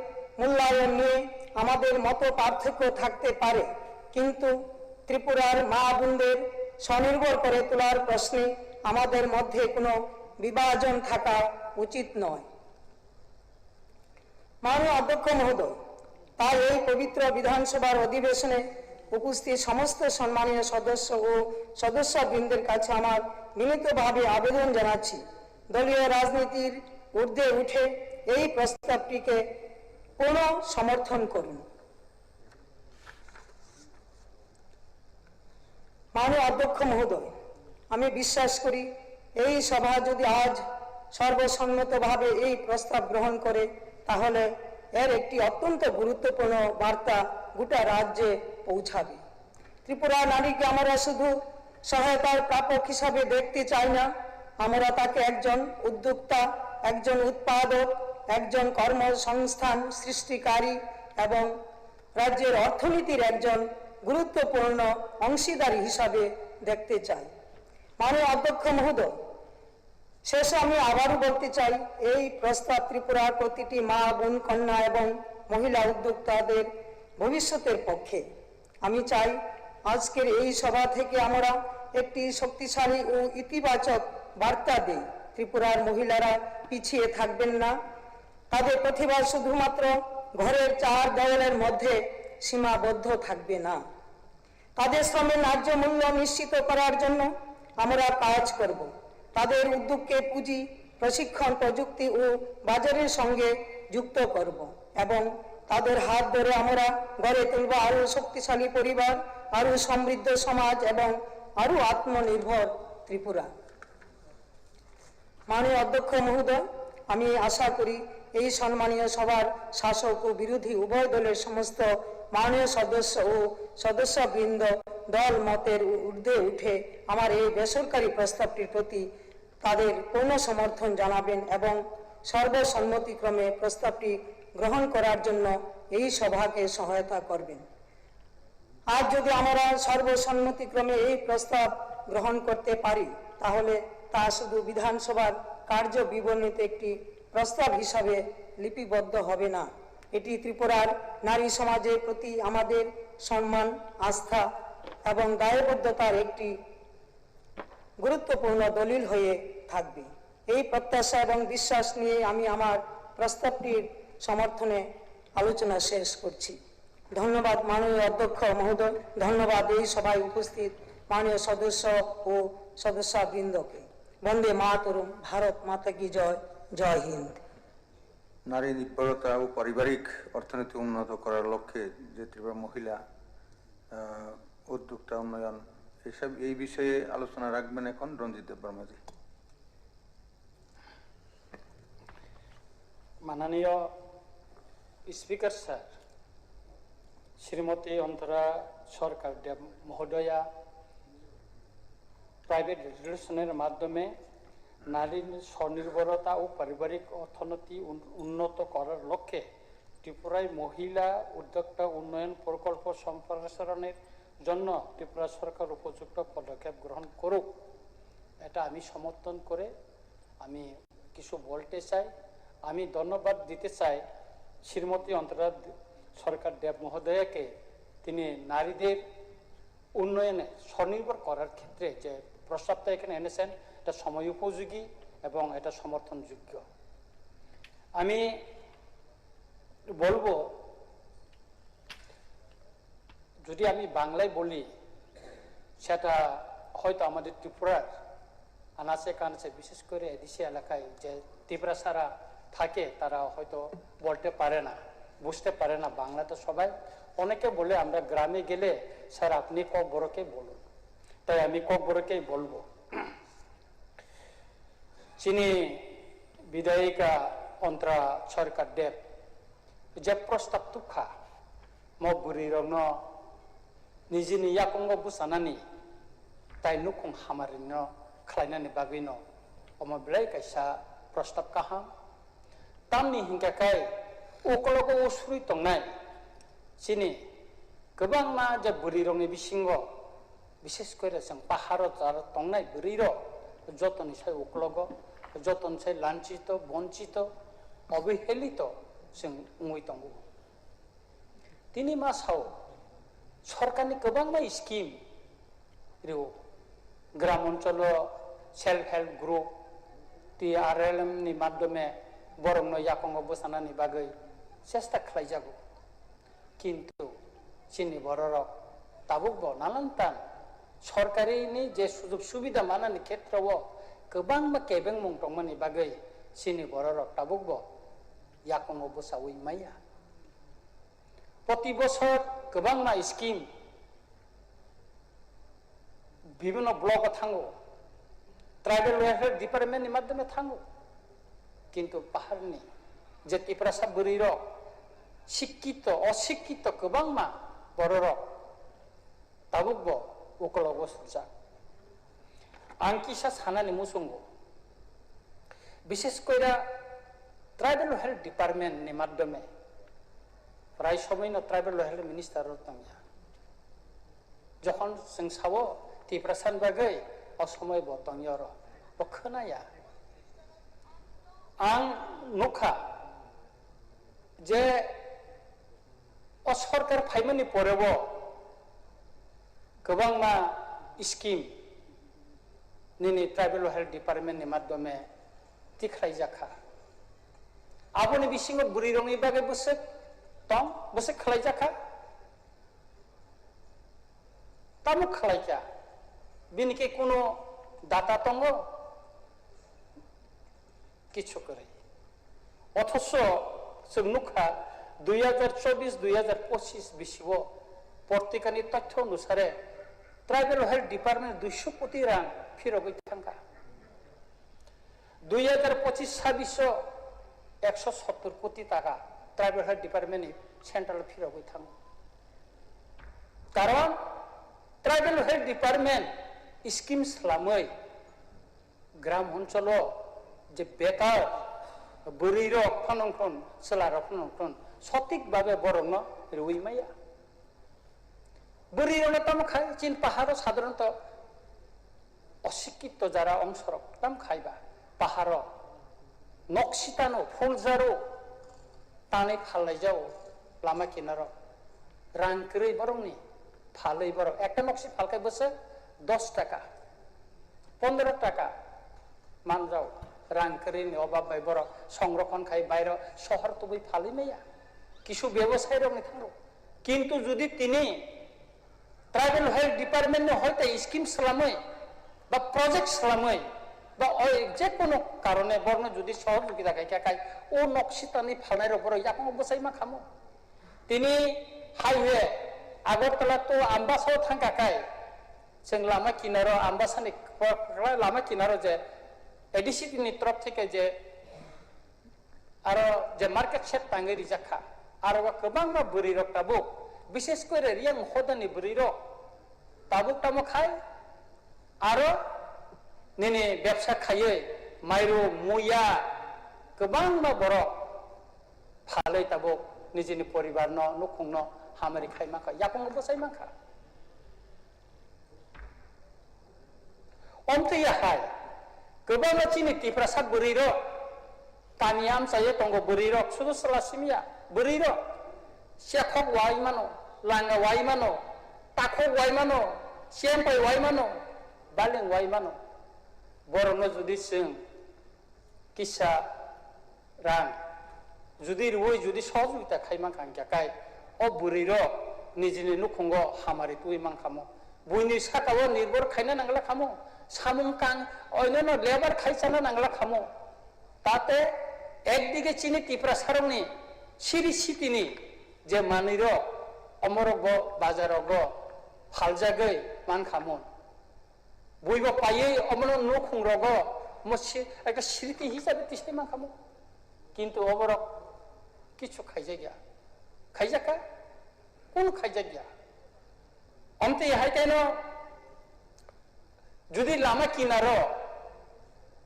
মূল্যায়ন নিয়ে আমাদের মত পার্থক্য থাকতে পারে, কিন্তু ত্রিপুরার মা বোনদের স্বনির্ভর করে তোলার প্রশ্নে আমাদের মধ্যে কোনো বিভাজন থাকা উচিত নয়। মাননীয় অধ্যক্ষ মহোদয়, তাই এই পবিত্র বিধানসভার অধিবেশনে উপস্থিত সমস্ত সম্মানীয় সদস্য ও সদস্যবৃন্দের কাছে আমার বিনীতভাবে আবেদন জানাচ্ছি, দলীয় রাজনীতির ঊর্ধ্বে উঠে এই প্রস্তাবটিকে পূর্ণ সমর্থন করুন। মাননীয় অধ্যক্ষ মহোদয়, আমি বিশ্বাস করি, এই সভা যদি আজ সর্বসম্মতভাবে এই প্রস্তাব গ্রহণ করে, তাহলে এর একটি অত্যন্ত গুরুত্বপূর্ণ বার্তা গোটা রাজ্যে পৌঁছাবে। ত্রিপুরা নারীকে আমরা শুধু সহায়তার প্রাপক হিসাবে দেখতে চাই না, আমরা তাকে একজন উদ্যোক্তা, একজন উৎপাদক, একজন কর্মসংস্থান সৃষ্টিকারী এবং রাজ্যের অর্থনীতির একজন গুরুত্বপূর্ণ অংশীদার হিসাবে দেখতে চাই। মাননীয় অধ্যক্ষ মহোদয়, শেষে আমি আবারও বলতে চাই, এই প্রস্তাব ত্রিপুরার প্রতিটি মা, বোন, কন্যা এবং মহিলা উদ্যোক্তাদের ভবিষ্যতের পক্ষে। আমি চাই আজকের এই সভা থেকে আমরা একটি শক্তিশালী ও ইতিবাচক বার্তা দেই। ত্রিপুরার মহিলারা পিছিয়ে থাকবেন না, তাদের প্রতিভা শুধুমাত্র ঘরের চার দেওয়ালের মধ্যে সীমাবদ্ধ থাকবে না। তাদের শ্রমের ন্যায্য মূল্য নিশ্চিত করার জন্য আমরা কাজ করব। তাদের উদ্যোগকে পুঁজি, প্রশিক্ষণ, প্রযুক্তি ও বাজারের সঙ্গে যুক্ত করব এবং তাদের হাত ধরে আমরা গড়ে তুলব আরও শক্তিশালী পরিবার, আরও সমৃদ্ধ সমাজ এবং আরও আত্মনির্ভর ত্রিপুরা। মাননীয় অধ্যক্ষ মহোদয়, আমি আশা করি এই সম্মানীয় সভার শাসক ও বিরোধী উভয় দলের সমস্ত মাননীয় সদস্য ও সদস্যবৃন্দ দল মতের ঊর্ধ্বে উঠে আমার এই বেসরকারি প্রস্তাবটির প্রতি তাদের পূর্ণ সমর্থন জানাবেন এবং সর্বসম্মতিক্রমে প্রস্তাবটি গ্রহণ করার জন্য এই সভাকে সহায়তা করবেন। আজ যদি আমরা সর্বসম্মতিক্রমে এই প্রস্তাব গ্রহণ করতে পারি, তাহলে তা শুধু বিধানসভার কার্য বিবরণীতে একটি প্রস্তাব হিসাবে লিপিবদ্ধ হবে না, এটি ত্রিপুরার নারী সমাজের প্রতি আমাদের সম্মান, আস্থা এবং দায়বদ্ধতার একটি গুরুত্বপূর্ণ দলিল হয়ে থাকবে। এই প্রত্যাশা এবং বিশ্বাস নিয়ে আমি আমার প্রস্তাবটির সমর্থনে আলোচনা শেষ করছি। ধন্যবাদ মাননীয় অধ্যক্ষ মহোদয়, ধন্যবাদ এই সভায় উপস্থিত মাননীয় সদস্য ও সদস্যবৃন্দকে। বন্দে মাতরম, ভারত মাতা কি জয়, জয় হিন্দ। নারী নির্ভরতা ও পারিবারিক অর্থনীতি উন্নত করার লক্ষ্যে যে ত্রিপুরা মহিলা, আহ, উদ্যোক্তা উন্নয়ন, এইসব, এই বিষয়ে আলোচনা রাখবেন এখন রঞ্জিত দেববর্মাজি। মাননীয় স্পিকার স্যার, শ্রীমতী অন্তরা সরকার দেব মহোদয়া প্রাইভেট রেগুলেশনের মাধ্যমে নারীর স্বনির্ভরতা ও পারিবারিক অর্থনীতি উন-, উন্নত করার লক্ষ্যে ত্রিপুরায় মহিলা উদ্যোক্তা উন্নয়ন প্রকল্প সম্প্রসারণের জন্য ত্রিপুরা সরকার উপযুক্ত পদক্ষেপ গ্রহণ করুক, এটা আমি সমর্থন করে আমি কিছু বলতে চাই। আমি ধন্যবাদ দিতে চাই শ্রীমতী অন্তরা সরকার দেব মহোদয়াকে, তিনি নারীদের উন্নয়নে স্বনির্ভর করার ক্ষেত্রে যে প্রস্তাবটা এখানে এনেছেন, এটা সময় উপযোগী এবং এটা সমর্থনযোগ্য। আমি বলবো, যদি আমি বাংলায় বলি, সেটা হয়তো আমাদের ত্রিপুরার আনাচে কানাচে, বিশেষ করে এডিসি এলাকায় যে তিপ্রাসারা থাকে, তারা হয়তো বলতে পারে না, বুঝতে পারে না বাংলা। তো সবাই, অনেকে বলে, "আমরা গ্রামে গেলে স্যার আপনি ককবরকে বলুন।" তাই আমি ককবরকেই বলবো। Chini bidayika Antra Sarkar Deb je prostab tubkha, mo bwrwi rokno nijini yakungo bwchanani tai nukhung hamarino khlainani bagwino omo belai kaisa prostab kaham. Tamni hinkha khe ukologo usrwi tongnai chini kwbangma je bwrwi rokni bisingo, bises kore chwng paharo jaro tongnai bwrwi rok jotoni sai ukologo, jotoni sai lanchito, bonchito, obohelito chwng wngwi tongo. Tini ma sao, sorkarni kwbangma scheme rio, gram oncholo self help group, T R L M ni madhyome borokno yakungo bwchanani bagwi chesta khlaijago. Kintu chini bororok tabukbo nanan tan sorkarini je sujog subida manani khetreo kwbangma kebengmung tongmani bagwi chini bororok tabukbo yakungo bwchaui maya. Proti bosor kwbangma scheme bibhinno block o thango, tribal welfare department ni madhyome thango, kintu paharni je Tiprasa bwrwi rok sikkito, osikkito kwbangma bororok tabukbo ukologo surjak. Ang kisa sanani muchungo, bises koira tribal health department ni madhyome prai somoino tribal health minister rok tongya. Jokhon chwng sao Tiprasani bagwi, o somoi bo tongya oro, bo khwnaya. Ang nukha je o sorkar phaimani porebo kwbangma scheme nini tribal health department ni madhyome tikhlaijakha. Aboni bisingo bwrwi rokni bagwi bwswk tong, bwswk khlaijakha. Tamo khlaikha, bini khe kuno data tongo? Kichu kwrwi. Othocho chwng nukha, dui hajar chobis dui hajar pochis bisio portikani tothyo onusare tribal health department duiso koti rang phirogwi thangkha. Dui hajar pochis sabbiso ekso sottor koti taka tribal health department ni central phirogwi thango. Karon tribal health department scheme slamwi gram oncholo je betar bwrwi rok phano wngthon, chwla rok phano wngthon, sotik babe borokno rwi maya. Bwrwi rokno tamo khai, chini paharo sadharanto osikito jara ongsorok tam khai ba, paharo noksitano phuljaro, tanwi phallaijao lama kinaro, rang kwrwi borokni phalwi borok ekta noksi phalkhai bwswk dos taka, pondro taka manjao, rang kwrwini obab bai borok songrokhon khai bairo sohor tubui phalwi maya, kisu bebosai rokni thango. Kintu judi tini tribal health department ni hoite scheme slamwi ba project slamwi ba oi je kono karone borno judi sohorjogita khai kha khai o noksitani phalnai rok borok yakungo bwsai ma khamo. Tini highway Agartala to Ambasa o thangkha kai, chwng lama kinaro, Ambasani lama kinaro je A D C ni torop theke je aro je market shed tangwi rijak kha, aro o kwbangma bwrwi rok tabuk, bishes kore Riyang hodani bwrwi rok tabuk tamo khai, aro nini bebsa khaiwi mairum, muya, kwbangma borok phalwi tabuk nijini poribarno, nukhungno hamari khai mankha, yakungo bwsai mankha. Omtwi ya hai, kwbangma chini Tiprasa bwrwi rok, tani amchaio tongo bwrwi rok, sudu chwla simiya bwrwi rok, chekhok wai mano, langa wai mano, takhok wai mano, chempai wai mano, baling wai mano. Borokno judi chwng kisa rang judi rwui judi sohojogita khai mankha hwnkhe kai o bwrwi rok nijini nukhungo hamari tubui mankhamo, buini sakao nirbhor khaina nangla khamo, Samung kang, oinono lebar khai chana nangla khamo. Tate ekdige chini Tiprasarokni siri sitini je manwirok, omorok bo bazarogo phaljagwi man khamo. Buibo paiwi omono nukhungrogo mo si-, ekta sriti hisabe tisai man khamo. Kintu oborok kichu khaijakya. Khaijakha? Kunu khaijakya. Omtwi hai kaino jodi lama kinaro,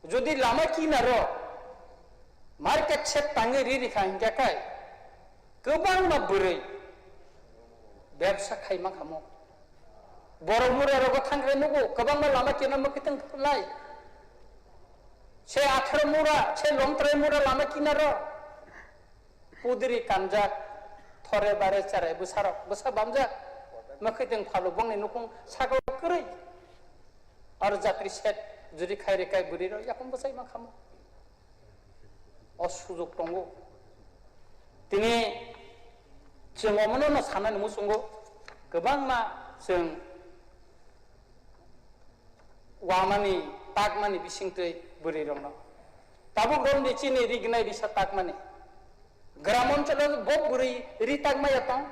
jodi lama kinaro market shed tangwi ri rikha hinkhe kai kwbangma bwrwi bebsa khai mankha mo. Borok mura rogo thangkhe nugo kwbangma lama kinaro mwkhwtwng lai. Se atharo mura, se longtrai mura lama kinaro. Pudri kanjak, thore bare cherai bwsarok, bwsa bamjak, mwkhwtwng phalu bongni nukhung sakao kwrwi. Aro jatri set juri khai rwkha bwrwirok yakung bwsai mankha mo. O sujuk tongo. Tini chwng omono no sanani muchungo kwbangma chwng wamani, takmani bisingtwi bwrwirokno. Tabuk romdi chini rignai risa takmani. Gram oncholo bo bwrwi ri takmaya tong.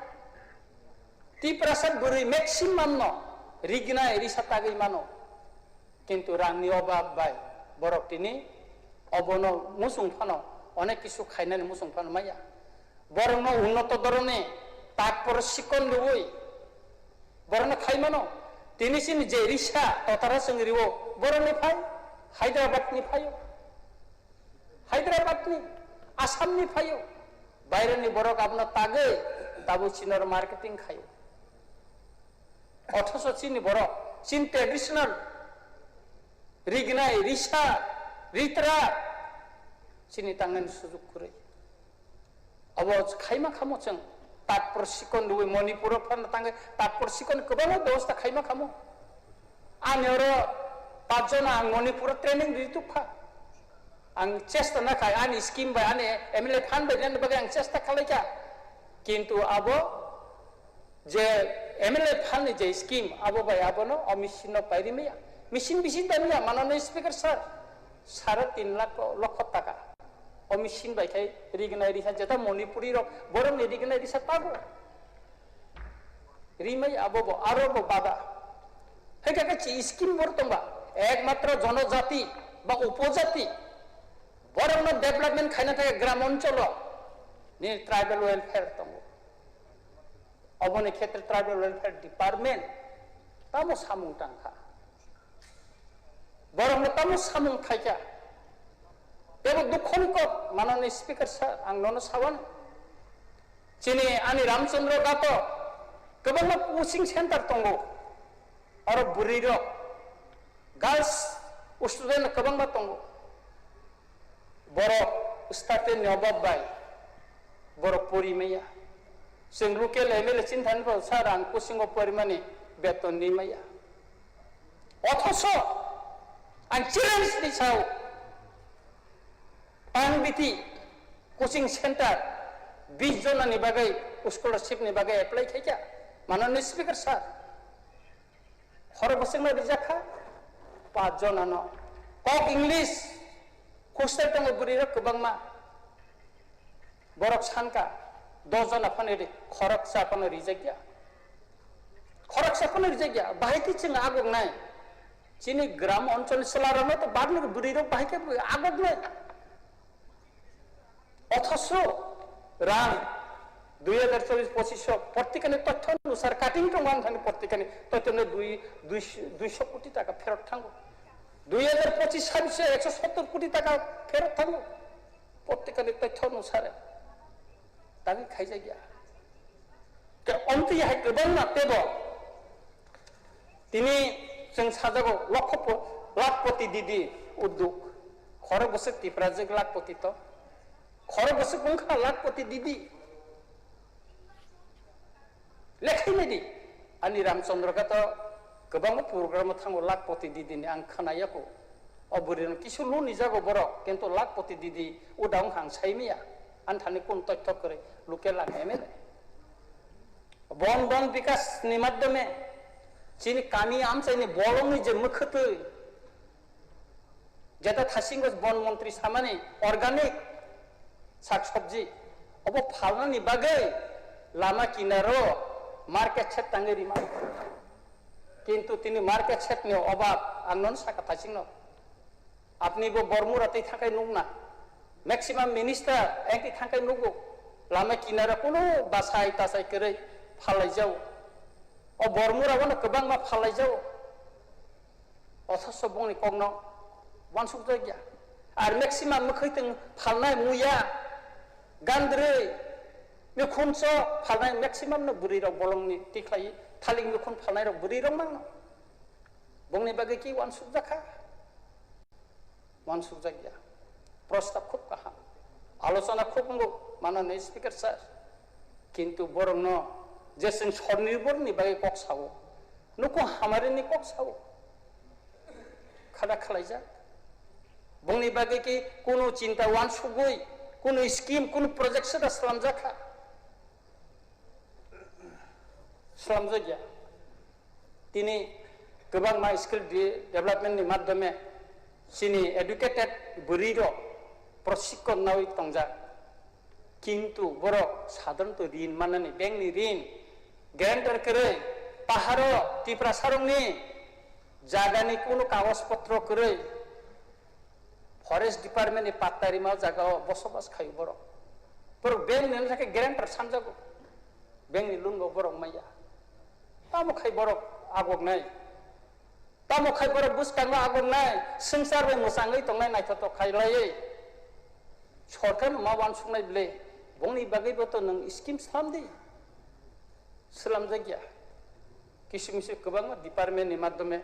Tiprasa bwrwi maximum no rignai risa tagwi mano. Kintu rangni obab bai borok tini obono muchung phano, onek kisu khainani muchung phano maya. Borokno unnoto dhoronni tak por sikon rwui borokno khai mano. Tini chini je risa totara chwng riwo borokni phai, Hyderabad ni phaio. Hyderabad ni, Assam ni phaio. Baireni borok abono tagwi tabuk chinoro marketing khaio. Othoso chini borok, chini traditional rignai, risa, ritra, chini tangnani sujuk kwrwi. Abo khaima khamo chwng, tak por sikon rwui Manipuro phano tangwi, tak por sikon kwbangma bebosta khaima khamo. Ani oro pachjona ang Manipuro training rwi tukha. Ang chesta na khai, ani scheme bai, ani M L A fund bai rwna bagwi ang chesta khlaikha. Kintu abo je M L A fund ni je scheme, abo bai abono o machine no pairi maya. Machine bisi da maya, manani speaker sir, sare tin lakh lokho taka. O machine bai khai rignai risa jeta Manipuri rok, borok ni rignai risa tago. Rimai abo bo, aro bo bada. Hai kaka chi scheme bor tongba, ekmatro jonojati ba upojati. Borok no development khaina thai gram oncholo ni tribal welfare tongo. Oboni khetre tribal welfare department tamo samung tangkha. Borokno tamo samung khaikha. Tebo dukhoni kok, manani speaker sir, ang nono sawan. Chini ani Ramchandra Gato kwbangma coaching center tongo. Oro bwrwi rok, girls student kwbangma tongo. Borok starting ni obab bai borok pori maya. Chwng local M L A chinthani bo sir ang coaching o porimani beton ni maya. Othoso ang challenge ni sao ang biti coaching center bis jona ni bagwi scholarship ni bagwi apply khaikha manani speaker sir. Khorok bwswkno rijak kha, pach jonano. Kok English hostel tongo bwrwirok kwbangma. Borok sanka, dos jona phano ri, khoroksa phano rijak ya. Khoroksa phano rijak ya. Bahai khe chwng agok nai. Chini gram oncholni chwlarokno to badni bwrwirok bahai khe agok nai. Othoso rang dui hajar chobbish pochisho prottikani tothyo onusar cutting tongo ang thani prottikani tothyo no dui, dui, duisho koti taka pherot thango. Dui hajar pochis sabisho ekso sottor koti taka pherot thango. Prottikani tothyo onusare tangwi khaijakya. Ke omtwi hai kwbangma tebo. Tini chwng sajago lokho po-, lakhpoti didi uddog. Khorok bwswk Tiprajwk lakhpoti to. Khorok bwswk wngkha lakhpoti didi. Lekhai naidi. Ani Ramchandra khe to kwbangma program o thango lakhpoti didi ni ang khna yaku. O bwrwi rok kisu loan ni jago borok, kintu lakhpoti didi uda wngkha ang saimiya. Ani thani kun tothyo kwrwi local ang M L A. Bon Dhan Bikash ni madhyome chini kami amchaini bolongni je mwkhwtwi Jeta thasingo bon montri samani organic sak sabji obo phalnani bagwi lama kinaro market shed tangwi rima. Kintu tini market shed ni obab ang non saka thasingno. Apni bo Bormura tei thakai nukna. Maximum minister engti thakai nugo. Lama kinaro kuno basai tasai kwrwi phalai jao. O Bormura wano kwbangma phalai jao. Othoso bongni kokno wansukjakya. Ar maximum mwkhwitwng phalnai muya, gandrwi, mikhunso phalnai maximum no bwrwi rok bolongni tikhlai thalik mikhun phalnai rok bwrwi rok mangno. Bongni bagwi ki wansukjakha? Wansukjakya. Prostab khub kaham. Alochona khub wngo, manani speaker sir. Kintu borokno je chwng swnirborni bagwi kok sao, nukhung hamarini kok sao. Khada khalaijak. Bongni bagwi ki kunu chinta wansugwi, kunu scheme, kunu project se da slamjakha. Slamjakya. Tini kwbangma skill de-, development ni madhyome chini educated bwrwi rok prosikon nawi tongjak. Kintu borok sadharanto rin manani, bank ni rin, guarantor kwrwi, paharo Tiprasa rokni jagani kunu kagoj potro kwrwi, forest department ni patta rima jagao bosobas khaio borok. Borok bank ni wngkha khe guarantor sanjago. Bank ni loan bo borok maya. Tamo khai borok agoknai. Tamo khai borok bwskango agoknai. Swngchar bai mwchangwi tongnai naithotok khai laiwi. Sorkar no ma wansuknai bwle. Bongni bagwi bo to nwng scheme slam di. Slamjakya. Kisu misu kwbangma department ni madhyome,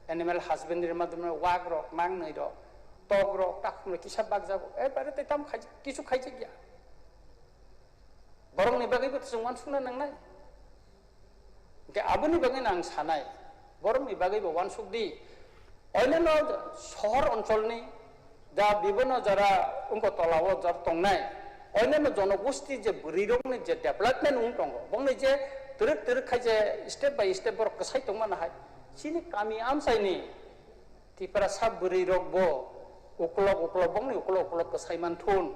animal husbandry madhyome wak rok, mangnwi rok, tok rok, takhum rok kisa bakjago. Ebare tei tamo khaijak, kisu khaijakya. Borokni bagwi bo chwng wansukna nangnai. Hwnkhe aboni bagwi no ang sanai, borokni bagwi bo wansuk di. Oinano sohor oncholni da bibhinno jora wngko tolao jor tongnai, oinano jonogosti je bwrwirokni je development wng tongo, bongni je twrwk twrwk khai je step by step borok kwsai tongmano hai, chini kami amchaini Tiprasa bwrwirok bo uklok uklok, bongni uklok uklok kwsai manthun,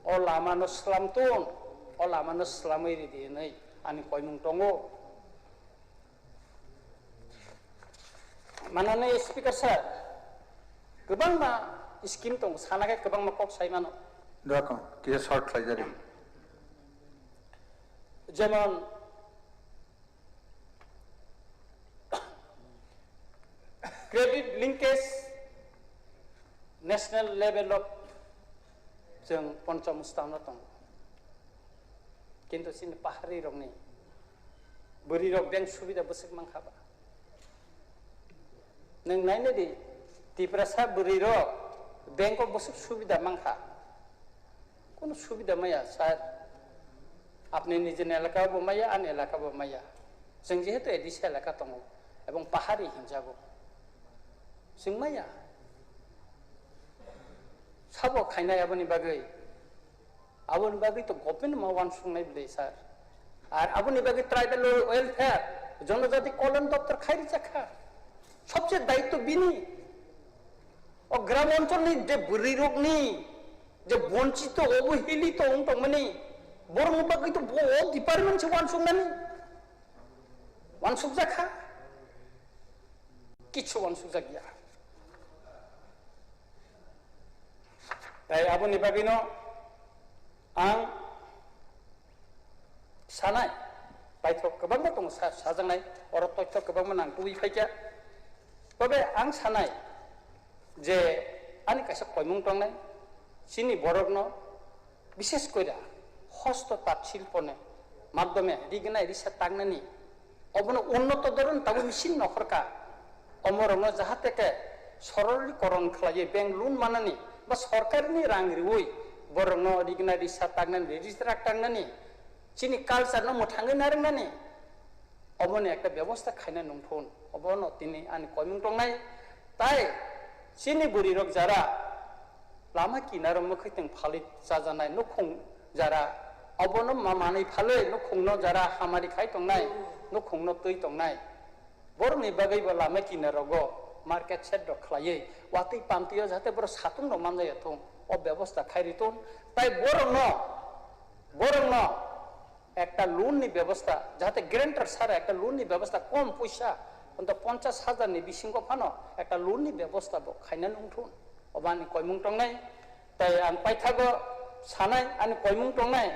o lamano slamtun, o lamano slamwi ridi hwnwi ani koimung tongo. Manani speaker sir, kwbangma scheme tongo, sana khe kwbangma kok sai mano. Dakho, kisa short khlai jari. Jemon, credit linkage national level of chwng ponchom sthanno tongo. Kintu chini pahari rokni bwrwi rok bank subida bwswk mankha ba? Nwng naina di, Tiprasa bwrwi rok bank o bwswk subida mankha? Kono subida maya, sir. Apni nijini elaka bo maya, ani elaka bo maya. Chwng jehetu A D C elaka tongo, ebong pahari hinjago. Chwng maya. Sabo khainai aboni bagwi? Aboni bagwi to government ma wansuknai bwle, sir. Ar aboni bagwi tribal welfare, jonojati kolon doptor khai rijak kha. Sobse daitto bini. O gram oncholni je bwrwirokni je bonchito, obohilito wng tongmani, borokni bagwi to bo o department se wansuknani. Wansukjak kha? Kichu wansukjak ya. Tai aboni bagwino ang sanai, paithok kwbangma tongo sa-, sajaknai, oro toitho kwbangma nang tubui phaikha. Tobe ang sanai je ani kaisa koimung tongnai, chini borokno bishes koira hosto tat silpone madhyome rignai risa tangnani, obono unnoto dhoron tabuk machine nokhorkha. Omorokno jahate khe sorolikoron khlaiwi bank loan manani ba sorkarni rang riwi borokno rignai risa tangnani, registrar tangnani, chini culture no mwthangwi narwknani, omoni ekta bebosta khaina nungthun. Obono tini ani koimung tongnai. Tai chini bwrwirok jara lama kinaro mwkhwitwng phalwi chajanai nukhung jara, obono ma manwi phalwi nukhungno jara hamari khai tongnai, nukhungno twi tongnai. Borokni bagwi bo lama kinarogo market shed rok khlaiwi watwi pamtwi o jahate borok satung rok manjaya thung, o bebosta khairi thung. Tai borok no, borok no ekta loan ni bebosta, jahate guarantor sara ekta loan ni bebosta kom puisa, onto ponchas hajar ni bisingo phano ekta loan ni bebosta bo khaina nungthun. Obani koimung tongnai, tai ang paithago sanai ani koimung tongnai,